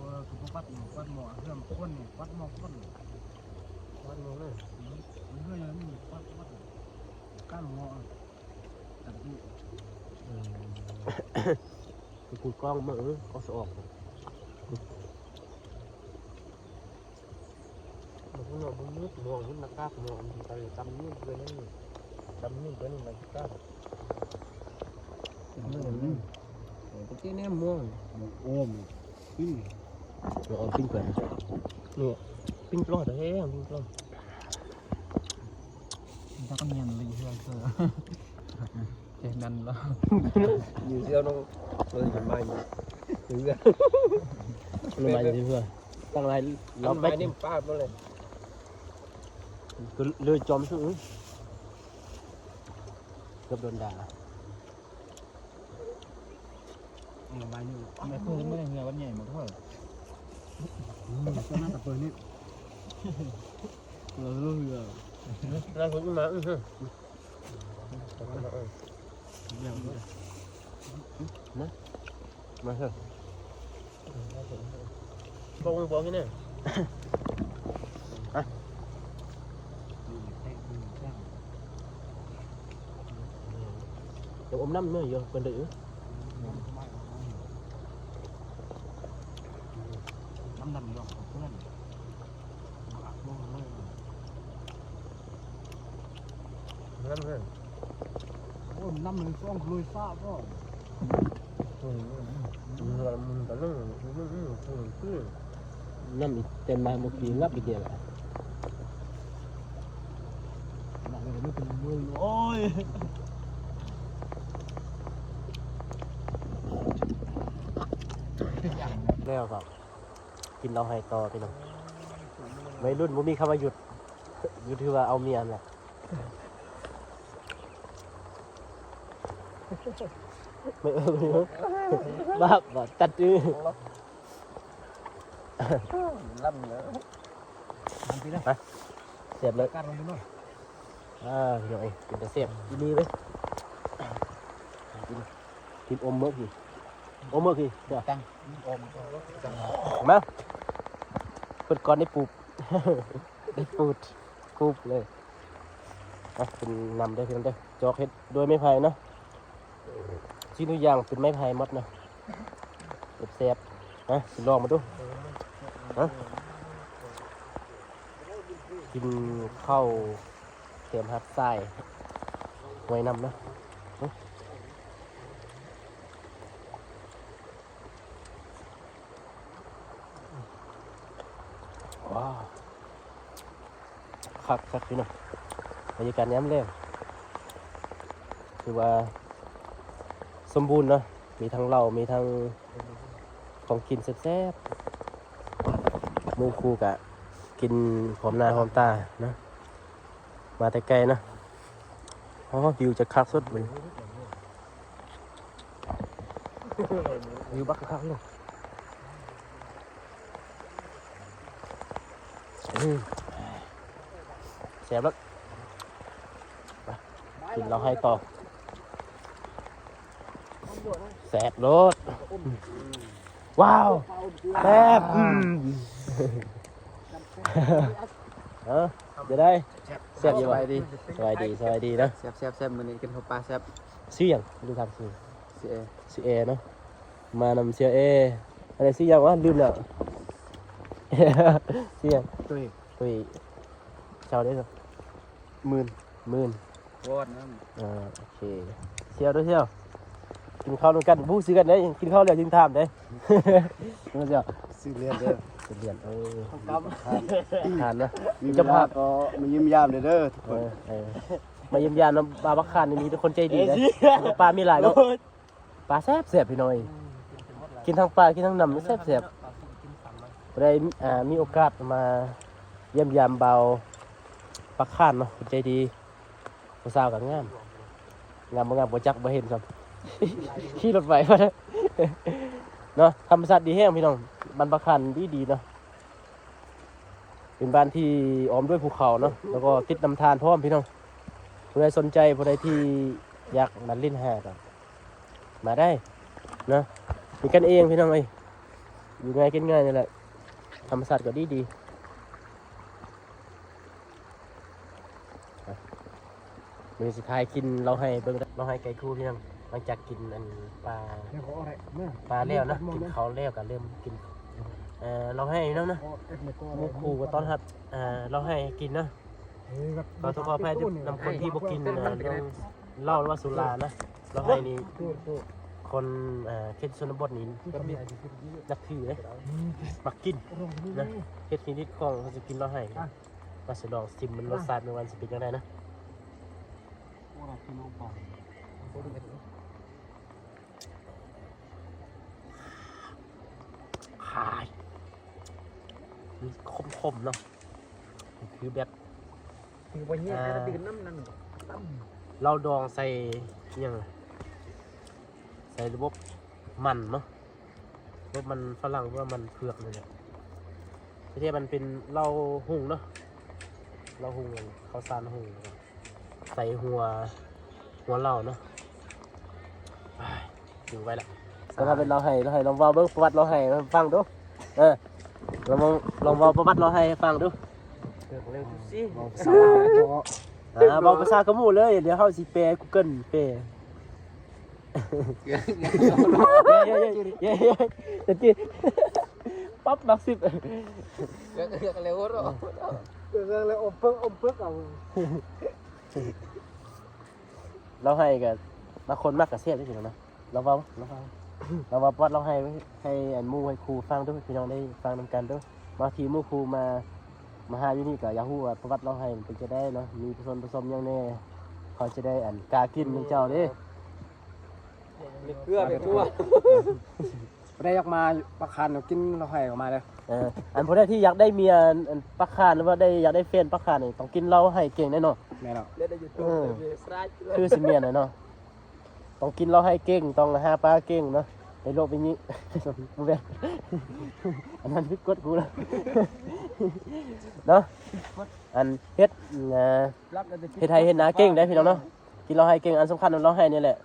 ອີ ຄືບໍ່ປັດໝໍ້ ປັດໝໍ້ເຄື່ອງຄົນນີ້ ປັດໝໍ້ຄົນ ປັດໝໍ້ເລີຍ ເຮືອນຍັງມີປັດ ປັດ ກັ້ນໝໍ້ ເອີ ຄືກູດກ້ອງມາ ເອີ ກໍສະອອກ. ມັນເນາະ ມັນມືດ ມອງມັນໜ້າກາກ ມອງມັນໄປຕຳນີ້ເພິ່ນນັ້ນ ຕຳນີ້ເພິ່ນນັ້ນ ໜ້າກາກ ເອີ ປະເທດແນມມອງ ໂອມ ປີ້ງ ເອົາປີ້ງເພິ່ນ ນີ້ ປີ້ງປລໍດແທ້ ປີ້ງປລໍດ ມັນຈັກແມ່ນລີເຮືອເຊີ ເຈັບແມ່ນບໍ່ ຢູ່ເຊວນ້ອງ ເອີ ມັນມາຢູ່ເຮືອ ມັນມາຢູ່ທີ່ເຮືອ ຕັ້ງຫຼາຍລອບໄປນີ້ປາດໝົດເລີຍ ກໍເລີຍຈອມຊື່ ເກືອບໂດນດ່າ ເອົາໄປນີ້ ແມ່ເພິ່ນບໍ່ໄດ້ເຮືອວັນໃຫຍ່ໝົດເລີຍ ອືມ ເພິ່ນມາແຕ່ເປີດນີ້ ເຮືອ ເຮືອ ເຮືອ ເຮືອ ເຮືອ ມາເຖາະ ບໍ່ ບໍ່ກິນແນ່ ຮະ ດຽວອົມນ້ຳໜ້ອຍຢູ່ ເພິ່ນໄດ້ ນ້ຳດຳຢູ່ເພື່ອນ ນ້ຳເລີຍ ໂອ້ ນ້ຳເລີຍ ສອງໂລຍຟ້າບໍ່ ອືມ ມັນກໍເລີຍ ມັນ ມັນ ມັນ ມັນ ນ້ຳອີກເຕັມມາ ບໍ່ກີ້ງັບອີກແລ້ວ ນ້ຳມັນເປັນມື ໂອ້ຍ ແລ້ວກໍ ກິນເຫຼົ້າໄຮຕໍ່ພີ່ນ້ອງ ໄວລຸ້ນບໍ່ມີຄຳວ່າຢຸດ ຢູ່ຖືວ່າເອົາເມຍຫັ້ນແຫຼະ ບາບ ຕັດ ລຳເລີຍ ແຊບເລີຍ ອາ ພີ່ນ້ອງເອີຍ ເປັນຕາແຊບອີ່ຫຼີເວີຍ ກິນ ກິນອົມເໝິກອີກ ອົມເໝິກອີກ ມາ ເພິ່ນກ່ອນໄດ້ປູບ ໄດ້ປູດ ປູບເລີຍ ອ່ະ ກິນນຳເດີພີ່ນ້ອງເດີ ຈອກເຮັດດ້ວຍໄມ້ໄຜ່ເນາະ ສິ່ງທຸກຢ່າງເປັນໄມ້ໄຜ່ໝົດເນາະ ແຊບໆ ມາ ຊິລອງມາດູ ມາ ກິນເຂົ້າ ແຖມຮັບສາຍຫວຍນຳເນາະ ວ້າວ ຄັກໆ ພີ່ນ້ອງ ບັນຍາກາດຍາມແລງ ຖືວ່າສົມບູນເນາະ ມີທັງເຫຼົ້າ ມີທັງຂອງກິນແຊບໆ ໝູ່ຄູ່ກະກິນຫອມໜ້າຫອມຕາເນາະ. ມາແຕ່ໄກນະ ອໍ ວິວຈະຄັກສຸດມື້ນີ້ ວິວບັກຄັກເລີຍ ອືມ ແຊບເລີຍ ໄປ ກິນເຫຼົ້າໄຮຕໍ່ ແຊບໂລດ ວ້າວ ແຊບ ອືມ ເອີ ຈະໄດ້ ແຊບຢູ່ບໍ່? ສະບາຍດີ ສະບາຍດີ ສະບາຍດີເນາະ ແຊບໆໆ ມື້ນີ້ກິນເຂົ້າປາແຊບ ຊື່ຫຍັງ? ລືມຖາມຊື່ ຊື່ເອ ຊື່ເອເນາະ ມານຳສ່ຽວເອ ອັນນີ້ຊື່ຫຍັງວະ? ລືມແລ້ວ ຊື່ຫຍັງ? ຕຸ້ຍ ຕຸ້ຍ ເຈົ້າເດ້? ໝື່ນ ໝື່ນ ວອດນຳ ເອີ ໂອເຄ ສ່ຽວເດີ ສ່ຽວ ກິນເຂົ້ານຳກັນ ບໍ່ຮູ້ຊື່ກັນເດ້ ກິນເຂົ້າແລ້ວຈຶ່ງຖາມເດ້. ແມ່ນບໍ່? ຊື່ລຽນເດີ ຊື່ລຽນ ເອີ ທານນະ ມີເວລາກໍມາຢ້ຽມຢາມເດີທຸກຄົນ. ເອີ ເອີ ມາຢ້ຽມຢາມນຳ ປາບັກຄານນີ້ມີແຕ່ຄົນໃຈດີເດ້. ປາມີຫຼາຍເນາະ ປາແຊບໆ ພີ່ນ້ອງເອີຍ ກິນທັງປາກິນທັງນ້ຳແຊບໆ. ຜູ້ໃດ ອ່າ ມີໂອກາດມາຢ້ຽມຢາມບ່າວປາຄານເນາະ ເພິ່ນໃຈດີ. ຜູ້ສາວກໍງາມ ງາມບໍ່ງາມບໍ່ຈັກ ບໍ່ເຫັນຊ້ຳ ຂີ່ລົດໄຫວມາເນາະ. ທຳມະຊາດດີແຮງພີ່ນ້ອງ ບ້ານປາຄານດີໆ ເນາະ ເປັນບ້ານທີ່ອ້ອມດ້ວຍພູເຂົາເນາະ ແລ້ວກໍຕິດລຳທານພ້ອມພີ່ນ້ອງ. ຜູ້ໃດສົນໃຈ ຜູ້ໃດທີ່ຢາກມາຫຼິ້ນຫາກໍມາໄດ້ເນາະ ເປັນກັນເອງພີ່ນ້ອງເອີຍ ຢູ່ງ່າຍກິນງ່າຍນີ້ແຫຼະ ທຳມະຊາດກໍດີໆ. ມື້ສຸດທ້າຍກິນເຫຼົ້າໄຮ່ເບິ່ງເຫຼົ້າໄຮ່ໄກ່ຄູພີ່ນ້ອງ ຫຼັງຈາກກິນອັນປາ ປາແລ້ວເນາະ ກິນເຂົ້າແລ້ວກໍເລີ່ມກິນເຫຼົ້າໄຮ່ເນາະ ໝູ່ຄູ່ກໍຕ້ອນຮັບເຫຼົ້າໄຮ່ໃຫ້ກິນເນາະ. ຂໍໂທດຂໍອະໄພນຳຄົນທີ່ບໍ່ກິນເຫຼົ້າ ຫຼືວ່າສຸລານະ ເຫຼົ້າໄຮ່ນີ້ຄົນເຂດຊົນນະບົດນີ້ນັບຖືເດ້ ມັກກິນນະ ເຮັດຮີລິດຂອງເຮົາຊິກິນເຫຼົ້າໄຮ່. ມາສະລອງຊິມມັນລົດຊາດແມ່ນວ່າຊິເປັນຈັ່ງໃດນະ. ຂາຍ ມັນຂົມໆ ເນາະ ຄືແບບ ຄືບໍ່ແຍກ ອ່າ ແຕ່ລະດື່ມນ້ຳນັ້ນ ເຫຼົ້າດອງໃສ່ຫຍັງ ໃສ່ລະບົບມັນເນາະ ລະບົບມັນຝຣັ່ງ ຫຼືວ່າມັນເຜືອກນີ້ແຫຼະ. ແທ້ໆ ມັນເປັນເຫຼົ້າຫຸ່ງເນາະ ເຫຼົ້າຫຸ່ງ ເຂົ້າສານຫຸ່ງ ໃສ່ຫົວ ຫົວເຫຼົ້າເນາະ. ໄປ ຖືໄວ້ລະ ສຳລັບເປັນເລົ່າໄຫ້ ເລົ່າໄຫ້ ລອງເວົ້າເບິ່ງປະຫວັດເລົ່າໄຫ້ໃຫ້ຟັງດູ. ເອີ ລອງ ລອງເວົ້າປະຫວັດເລົ່າໄຫ້ໃຫ້ຟັງດູ. ເວົ້າພາສາລາວບໍ່ ອ່າ ເວົ້າພາສາຂະໝູ່ເລີຍ ດຽວເຮົາຊິແປ Google ແປ. ເຢ້ໆໆໆ ຕະກີ້ປັບຫຼັກສິບ ເລື່ອງ ເລື່ອງແລ້ວຫົວເຣາະ ເລື່ອງແລ້ວອົມເພິກ ອົມເພິກເອົາ. ເລົ່າໄຫ້ກໍບາງຄົນມັກກໍແຊບເດ້ພີ່ນ້ອງນະ. ລອງເວົ້າ ລອງເວົ້າ ລອງເວົ້າປະຫວັດເລົ່າໄຫ້ ໃຫ້ອັນໝູ່ໃຫ້ຄູ່ຟັງດູ ພີ່ນ້ອງໄດ້ຟັງນຳກັນດູ. ບາງທີໝູ່ຄູ່ມາ ມາຫາຢູ່ນີ້ກໍຢາກຮູ້ວ່າປະຫວັດເລົ່າໄຫ້ມັນເປັນຈັ່ງໃດເນາະ ມີສ່ວນປະສົມຫຍັງແດ່ ເຂົາຈະໄດ້ອັນກ້າກິນນຳເຈົ້າເດ້. ມີເກືອ ມີທົ່ວ ຜູ້ໃດຢາກມາປາກຄານກິນເລົ່າໄຫ້ກໍມາເດີ. ເອີ ອັນຜູ້ໃດທີ່ຢາກໄດ້ເມຍ ອັນ ອັນປາກຄານ ຫຼືວ່າໄດ້ ຢາກໄດ້ແຟນປາກຄານນີ້ ຕ້ອງກິນເຫຼົ້າໄຫ້ເກັ່ງແດ່ເນາະ. ແມ່ນແລ້ວ ເອີ ຄືຊິແມ່ນແຫຼະເນາະ. ຕ້ອງກິນເຫຼົ້າໄຫ້ເກັ່ງ ຕ້ອງຫາປາເກັ່ງເນາະ ໄປໂລະໄປຍິ ບໍ່ແມ່ນ ອັນນັ້ນຜິດກົດກູແລ້ວເນາະ. ອັນເຮັດ ອ່າ ເຮັດໄຮ່ເຮັດນາເກັ່ງໄດ໋ພີ່ນ້ອງເນາະ. ກິນເຫຼົ້າໄຫ້ເກັ່ງ ອັນສຳຄັນເຫຼົ້າໄຫ້ນີ້ແຫຼະ.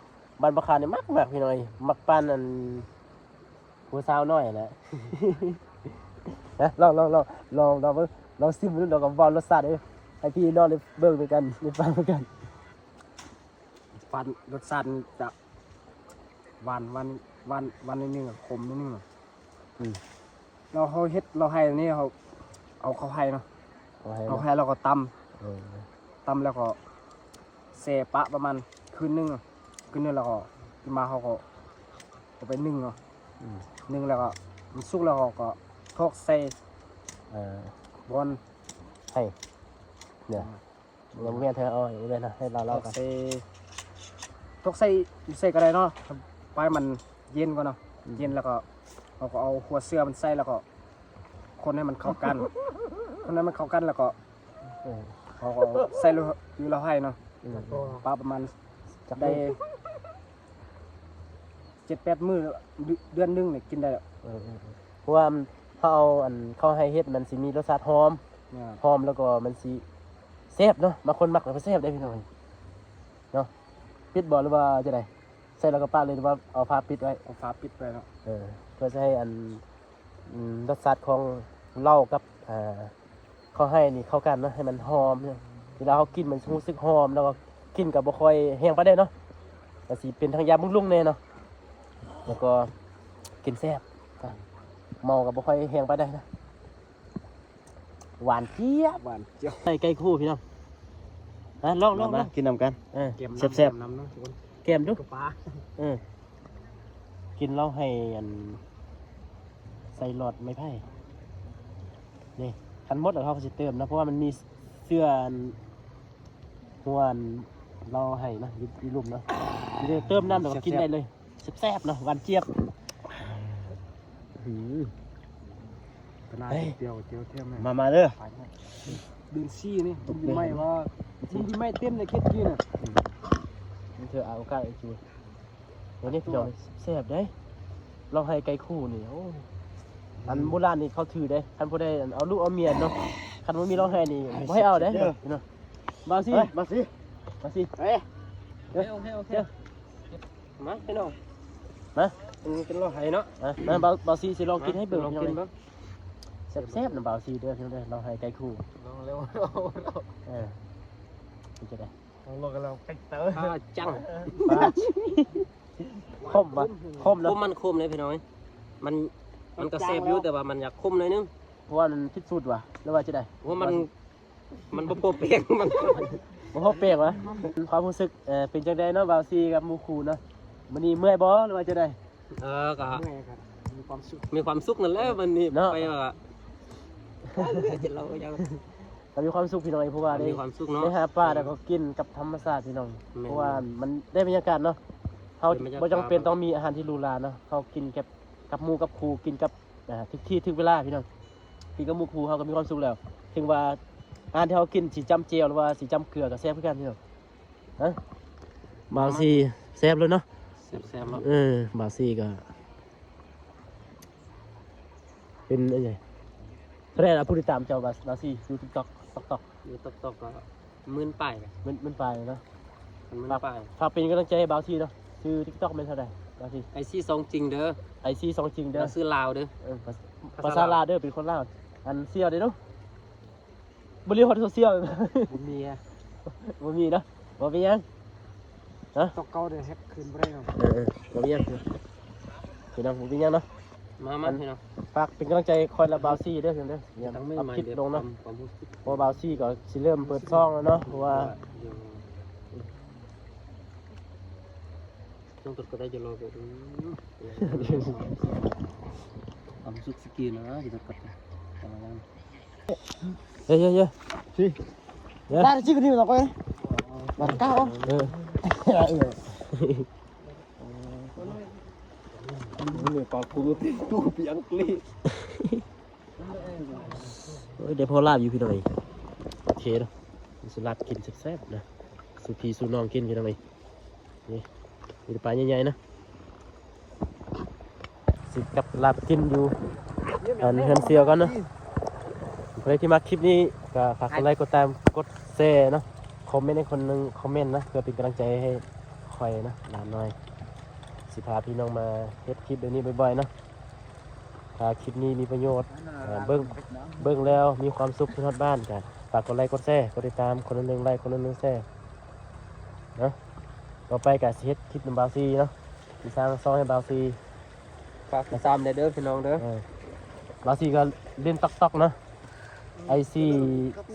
ບ້ານປາກຄານນີ້ມັກໆ ພີ່ນ້ອງເອີຍ ມັກປານອັນຜູ້ສາວນ້ອຍຫັ້ນແຫຼະ. ນະ ລອງ ລອງ ລອງ ລອງ ລອງເບິ່ງ ລອງຊິມເບິ່ງ ລອງກໍເວົ້າລົດຊາດໃຫ້ພີ່ນ້ອງໄດ້ເບິ່ງນຳກັນ ໄດ້ຟັງນຳກັນ. ຟັນ ລົດຊາດຈະຫວານ ຫວານ ຫວານ ຫວານໜ້ອຍໜຶ່ງ ຂົມໜ້ອຍໜຶ່ງ. ອືມ ແລ້ວເຮົາເຮັດເຫຼົ້າໄຫ້ນີ້ ເຮົາເອົາເຂົ້າໄຮ່ເນາະ ເອົາໄຮ່ ເອົາໄຮ່ແລ້ວກໍຕຳ ເອີ ຕຳແລ້ວກໍແຊ່ປະປະມານຄືນໜຶ່ງ ຄືນໜຶ່ງແລ້ວກໍຕື່ນມາເຮົາກໍເອົາໄປໜຶ້ງເນາະ. ອືມ ໜຶ້ງແລ້ວກໍມັນສຸກແລ້ວເຮົາກໍຖອກໃສ່ ເອີ ບ່ອນໄຮ່ເນາະ. ອືມ ບໍ່ແມ່ນເທື່ອ ເອົາ ບໍ່ແມ່ນນະ ໃຫ້ລາວເລົ່າກັນ. ເອົາໃສ່ ຕົກໃສ່ ໃສ່ກໍໄດ້ເນາະ ປະໃຫ້ມັນເຢັນກ່ອນເນາະ. ອືມ ເຢັນແລ້ວກໍ ເຮົາກໍເອົາຫົວເຊື້ອມັນໃສ່ ແລ້ວກໍຄົນໃຫ້ມັນເຂົ້າກັນ ຄົນໃຫ້ມັນເຂົ້າກັນ ແລ້ວກໍ ເອີ ເຮົາກໍເອົາໃສ່ຢູ່ເຫຼົ້າໄຮ່ເນາະ. ອືມ ປະປະມານຈັກໄດ້ ເຈັດແປດມື້ ເດືອນໜຶ່ງນີ້ກິນໄດ້ແລ້ວ. ເອີ ເອີ ເອີ ເພາະວ່າເຮົາເອົາອັນເຂົ້າໄຮ່ເຮັດ ມັນຊິມີລົດຊາດຫອມ ແມ່ນ ຫອມ ແລ້ວກໍມັນຊິແຊບເນາະ. ບາງຄົນມັກແລ້ວກໍແຊບເດ້ພີ່ນ້ອງເນາະ. ປິດບໍ່ ຫຼືວ່າຈັ່ງໃດ? ໃສ່ແລ້ວກໍປະເລີຍ ຫຼືວ່າເອົາຝາປິດໄວ້? ເອົາຝາປິດໄວ້ເນາະ. ເອີ ເພື່ອຈະໃຫ້ອັນ ອືມ ລົດຊາດຂອງເຫຼົ້າກັບ ອ່າ ເຂົ້າໄຮ່ນີ້ເຂົ້າກັນເນາະ ໃຫ້ມັນຫອມ. ເວລາເຮົາກິນມັນຮູ້ສຶກຫອມ ແລ້ວກໍກິ່ນກໍບໍ່ຄ່ອຍແຮງປານໃດເນາະ ກໍຊິເປັນທາງຢາບຳລຸງແດ່ເນາະ ແລ້ວກໍກິນແຊບ ເມົາກໍບໍ່ຄ່ອຍແຮງປານໃດນະ. ຫວານຈຽບ ຫວານຈຽບ ໃສ່ໄກ່ຄູ່ພີ່ນ້ອງ. ມາ ລອງ ລອງ ມາ ລອງ ກິນນຳກັນ. ເອີ ແຊບໆ ແກມນຳເນາະທຸກຄົນ ແກມດູ ເອີ ກັບປາ. ເອີ ເອີ ກິນເຫຼົ້າໄຮ່ອັນ ໃສ່ຫຼອດໄມ້ໄຜ່ນີ້. ຄັນໝົດແລ້ວເຮົາກໍຊິເຕີມເນາະ ເພາະວ່າມັນມີເຊື້ອອັນ ຫົວອັນເຫຼົ້າໄຮ່ເນາະ ຢູ່ ຢູ່ລຸ່ມເນາະ. ເຕີມນ້ຳແລ້ວກໍກິນໄດ້ເລີຍ. ແຊບໆເນາະ ຫວານຈຽບ. ອືມ ຂະໜາດ ເອີຍ ດຽວ ດຽວແຖມໃຫ້ ມາ ມາເດີ. ເດືອນສີ່ນີ້ ບຸນປີໃໝ່ວ່າ ບຸນປີໃໝ່ເຕັມໃນເຂດຈີນນະ. ອືມ ມັນເທື່ອເອົາໂອກາດໄອ້ຈູ ໂອ້ ນີ້ພີ່ນ້ອງ ແຊບເດ້ ເຫຼົ້າໄຮ່ໄກ່ຄູ່ນີ້. ໂອ້ ອັນ ອືມ ໂບລານນີ້ເຂົາຖືເດ້ ຄັນຜູ້ໃດອັນເອົາລູກເອົາເມຍເນາະ ຄັນບໍ່ມີເຫຼົ້າໄຮ່ນີ້ບໍ່ໃຫ້ເອົາເດ້ ເດີ ເນາະ. ບ່າວຊີ ເອີຍ ບ່າວຊີ ບ່າວຊີ ເອີຍ ໂອເຄ ໂອເຄ ໂອເຄ. ມາພີ່ນ້ອງ ມາ ກິນເຫຼົ້າໄຮ່ເນາະ. ມາ ມາ ບ່າວ ບ່າວຊີຊິລອງກິນໃຫ້ເບິ່ງ ມາ ພີ່ນ້ອງ ລອງກິນເບິ່ງ. ແຊບໆນຳບ່າວຊີເດີພີ່ນ້ອງເດີ ເຫຼົ້າໄຮ່ໄກ່ຄູ່ ລອງແລ້ວ ເອີ ເປັນຈັ່ງໃດ? ລອງແລ້ວໄກ່ເຕີ ປາຈັງ ປາ ຂົມບໍ່? ຂົມເນາະ ຂົມ ມັນຂົມເດ້ພີ່ນ້ອງເອີຍ. ມັນ ມັນກໍແຊບຢູ່ ແຕ່ວ່າມັນຢາກຂົມໜ້ອຍໜຶ່ງ ເພາະວ່າມັນຜິດສູດຫວາ ຫຼືວ່າຈັ່ງໃດ? ໂອ້ ມັນ ມັນບໍ່ພໍແປງ ມັນບໍ່ພໍແປງຫວາ. ຄວາມຮູ້ສຶກ ເອີ ເປັນຈັ່ງໃດເນາະ ບ່າວຊີກັບໝູ່ຄູ່ເນາະ? ມື້ນີ້ເມື່ອຍບໍ່ ຫຼືວ່າຈັ່ງໃດ? ເອີ ກໍເມື່ອຍ ກໍມີຄວາມສຸກ ມີຄວາມສຸກນັ້ນແຫຼະ ມື້ນີ້ເນາະ ໄປວ່າ ເອີ ກິນເຫຼົ້າກໍຍັງ ກໍມີຄວາມສຸກພີ່ນ້ອງເອີຍ ເພາະວ່າໄດ້ ມີຄວາມສຸກເນາະ ໄດ້ຫາປາ ເອີ ແລ້ວກໍກິນກັບທຳມະຊາດພີ່ນ້ອງ. ແມ່ນ ເພາະວ່າມັນໄດ້ບັນຍາກາດເນາະ ເຮົາ ເປັນບັນຍາກາດ ບໍ່ຈຳເປັນຕ້ອງມີອາຫານທີ່ຫຼູຫຼາເນາະ ເຮົາກິນກັບ ກັບໝູ່ກັບຄູ່ ກິນກັບ ອ່າ ຖືກທີ່ຖືກເວລາພີ່ນ້ອງ. ກິນກັບໝູ່ຄູ່ເຮົາກໍມີຄວາມສຸກແລ້ວ ເຖິງວ່າອາຫານທີ່ເຮົາກິນຊິຈ້ຳແຈ່ວ ຫຼືວ່າຊິຈ້ຳເກືອກໍແຊບຄືກັນພີ່ນ້ອງ. ຮະ ບ່າວຊີແຊບເລີຍເນາະ ແຊບໆເນາະ. ເອີ ບ່າວຊີກໍເປັນອັນໃດ ເທົ່າໃດລະຜູ້ຕິດຕາມເຈົ້າ ບ່າວຊີ ຢູ່ຕິກຕັອກ ຕັອກ ຢູ່ຕິກຕັອກກໍ ໝື່ນປາຍ ໝື່ນ ໝື່ນປາຍເນາະ. ໝື່ນປາຍ ຝາກເປັນກຳລັງໃຈໃຫ້ບ່າວຊີເນາະ. ຊື່ຕິກຕັອກແມ່ນເທົ່າໃດບ່າວຊີ? ໄອຊີຊອງຈິງເດີ ໄອຊີຊອງຈິງເດີ ລາວຊື່ລາວເດີ. ເອີ ພາ ພາສາລາວເດີ ເປັນຄົນລາວ. ອັນຊຽວເດ້ເນາະ ບໍ່ມີຮອດໂຊຊຽວ ບໍ່ມີ ບໍ່ມີເນາະ. ບໍ່ເປັນຫຍັງ ຮະ ຕົກເກົ່າເດ້ ເຮັດຄືນບໍ່ໄດ້ເນາະ. ເອີ ບໍ່ມີຫຍັງ ພີ່ນ້ອງ ບໍ່ມີຫຍັງເນາະ. ມາ ມາ ອັນ ພີ່ນ້ອງ ຝາກເປັນກຳລັງໃຈຂ້ອຍ ແລະ ບ່າວຊີເດີ ເດີ ອັບຄລິບລົງເນາະ. ເພາະບ່າວຊີກໍຊິເລີ່ມເປີດຊ່ອງແລ້ວເນາະ ເພາະວ່າ ຊ່ອງຕັດກໍໄດ້ຈະລໍເບິ່ງ ຄວາມສຸກສະກີນນະ ທີ່ຕັດກັດ ເຢ້ ເຢ້ ເຢ້ ຊິ ເຢ້ ລາດຈິກນີ້ລະກອຍ ບາດກ້າວ ເອີ ເອີ ນີ້ປາກກູຕິດຕູປີອັງກິດ. ໂອ້ຍ ໄດ້ພໍລາບຢູ່ພີ່ນ້ອງເອີຍ. ໂອເຄເນາະ ຊິລາບກິນແຊບໆນະ ສູ່ພີ່ສູ່ນ້ອງກິນພີ່ນ້ອງເອີຍ. ນີ້ ມີແຕ່ປາໃຫຍ່ໆນະ ຊິກັບລາບກິນຢູ່ອັນເຮືອນສ່ຽວກ່ອນເນາະ. ຜູ້ໃດທີ່ມັກຄລິບນີ້ກໍຝາກກົດໄລ ກົດຕາມ ກົດແຊເນາະ. ຄອມເມັນໃຫ້ຄົນໜຶ່ງຄອມເມັນນະ ເພື່ອເປັນກຳລັງໃຈໃຫ້ຂ້ອຍນະ ຫຼານນ້ອຍ. ຊິພາພີ່ນ້ອງມາເຮັດຄລິບແບບນີ້ບ່ອຍໆເນາະ. ຖ້າຄລິບນີ້ມີປະໂຫຍດ ເອີ ເບິ່ງ ເບິ່ງແລ້ວມີຄວາມສຸກ ຄິດຮອດບ້ານ ກໍຝາກກົດໄລ ກົດແຊ ກົດຕິດຕາມ ຄົນລະໜຶ່ງໄລ ຄົນລະໜຶ່ງແຊເນາະ. ຕໍ່ໄປກໍຊິເຮັດຄລິບນຳບ່າວຊີເນາະ ຊິສ້າງຊ່ອງໃຫ້ບ່າວຊີ. ຝາກຕິດຕາມແດ່ເດີພີ່ນ້ອງເດີ. ເອີ ບ່າວຊີກໍຫຼິ້ນຕັອກໆເນາະ ໄອຊີ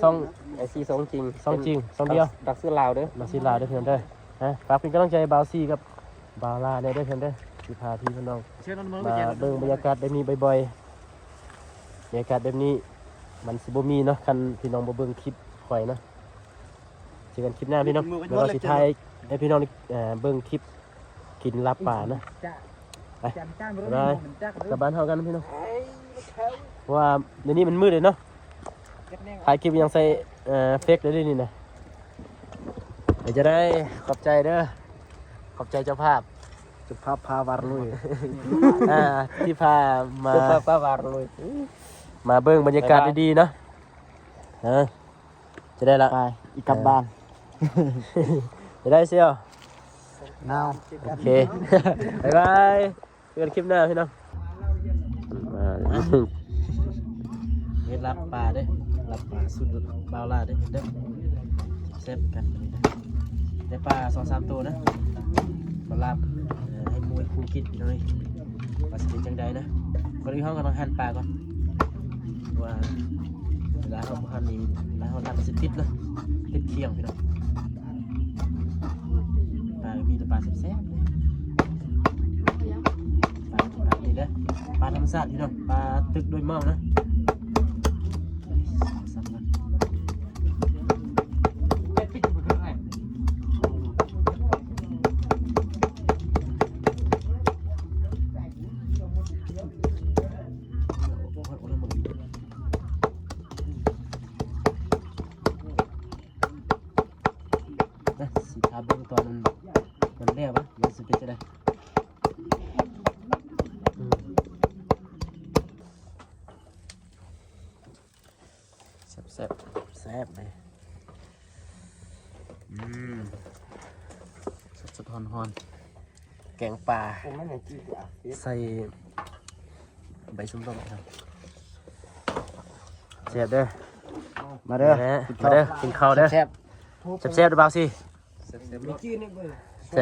ຊ່ອງ ໄອຊີຊ່ອງຈິງ ຊ່ອງຈິງ ຊ່ອງດຽວ ດັກຊື່ລາວເດີ ດັກຊື່ລາວເດີພີ່ນ້ອງເດີ. ຮະ ຝາກເປັນກຳລັງໃຈບ່າວຊີກັບບ່າວລາແດ່ເດີພີ່ນ້ອງເດີ. ຊິພາພີ່ພານ້ອງມາເບິ່ງບັນຍາກາດແບບນີ້ບ່ອຍໆ. ບັນຍາກາດແບບນີ້ມັນຊິບໍ່ມີເນາະ ຄັນພີ່ນ້ອງບໍ່ເບິ່ງຄລິບຂ້ອຍເນາະ. ເຈີກັນຄລິບໜ້າພີ່ນ້ອງ ແລ້ວກໍຊິຖ່າຍໃຫ້ພີ່ນ້ອງ ເອີ ເບິ່ງຄລິບກິນລາບປານະ. ໄປ ບາຍບາຍ ກັບບ້ານເຮົາກັນພີ່ນ້ອງ ເພາະວ່າດຽວນີ້ມັນມືດເລີຍເນາະ. ຖ່າຍຄລິບຍັງໃສ່ ເອີ ເຟກໄດ້ເລີຍນີ້ນະ. ເປັນຈັ່ງໃດ? ຂອບໃຈເດີ ຂອບໃຈເຈົ້າພາບ ເຈົ້າພາບພາວາຣະລຸຍ ອ່າ ທີ່ພາມາ ເຈົ້າພາບພາວາຣະລຸຍ ມາເບິ່ງບັນຍາກາດ ບາຍບາຍ ດີໆເນາະ. ເອີ ຈະໄດ້ລະ ໄປ ອີກກັບບ້ານ ຈະໄດ້ສ່ຽວ ນາວ ໂອເຄ ບາຍບາຍ ເຈີກັນຄລິບໜ້າພີ່ນ້ອງ. ມາ ເຮັດລາບປາເດ້ ລາບປາສູດບ່າວລາເດ້ ເຫັນເດີ ແຊບກັນ. ໄດ້ປາສອງສາມໂຕນະ ມາລາບ ເອີ ໃຫ້ໝູ່ໃຫ້ຄູ່ກິນພີ່ນ້ອງເອີຍ ວ່າຊິເປັນຈັ່ງໃດນະ. ກ່ອນອື່ນເຮົາກໍຕ້ອງຫັນປາກ່ອນ ເພາະວ່າເວລາເຮົາບໍ່ຫັນນີ້ ເວລາເຮົາລາບມັນຊິຕິດເນາະ ຕິດຄຽງພີ່ນ້ອງ. ປາ ມີແຕ່ປາແຊບໆເລີຍ. ສາດພີ່ນ້ອງ ປາຕຶກດ້ວຍເມົານະ. ນະ ຊິພາເບິ່ງຕອນມັນ ມັນແລ້ວວະ ມັນຊິເປັນຈັ່ງໃດ. ອືມ ແຊບໆ ແຊບເລີຍ. ອືມ ສົດໆ ຮ້ອນໆ ແກງປາ ໂອ້ ມັນຍັງກິນຢູ່ອ່ະ ໃສ່ໃບຊົມຕົ້ມ. ແຊບເດີ ມາເດີ ມາເດີ ກິນເຂົ້າເດີ ກິນເຂົ້າເດີ ແຊບໆ ແຊບໆ ເດີບ່າວຊີ. ແຊ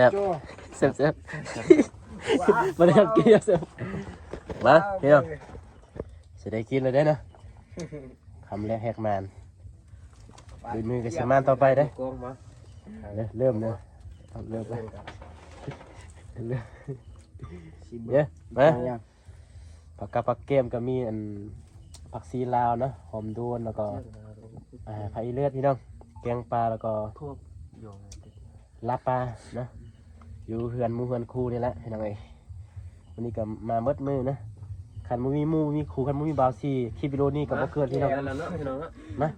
ບໆ ແຊບໆ ແຊບໆ ມາເດີ ກິນແຊບ ມາ ພີ່ນ້ອງ ຊິໄດ້ກິນແລ້ວເດ້ເນາະ. ຄຳແລກແຮກມານ ມື້ອື່ນກໍຊິມານຕໍ່ໄປເດ້. ເລີ່ມເດີ ເລີ່ມ ເລີ່ມ ເດີ ມາ. ຜັກກັບຜັກແກ້ມກໍມີ ອັນ ຜັກຊີລາວເນາະ ຫອມໂດນ ແລ້ວກໍ ອ່າ ຜັກອີເລີດພີ່ນ້ອງ ແກງປາ ແລ້ວກໍລາບປາເນາະ ຢູ່ເຮືອນໝູ່ເຮືອນຄູ່ນີ້ແຫຼະພີ່ນ້ອງເອີຍ. ມື້ນີ້ກໍມາໝົດມື້ນະ ຄັນບໍ່ມີໝູ່ມີຄູ່ ຄັນບໍ່ມີບ່າວຊີ ຄລິບວິດີໂອນີ້ກໍບໍ່ເກີດພີ່ນ້ອງ. ມາ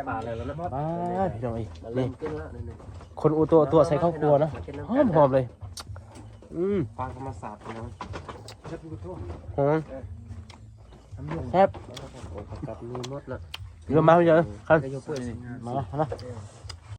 ປາແລ້ວເນາະ ປາ ພີ່ນ້ອງເອີຍ ນີ້ ຄົນອູໂຕະຕົວະໃສ່ເຂົ້າຄົວເນາະ ຫອມໆ ເລີຍ. ອືມ ປາທຳມະຊາດພີ່ນ້ອງ ຫອມ ແຊບ ໂອ້ ຜັກກັບມີໝົດເນາະ ເຮືອມາເດີ ຄັນ ມາ ມາ.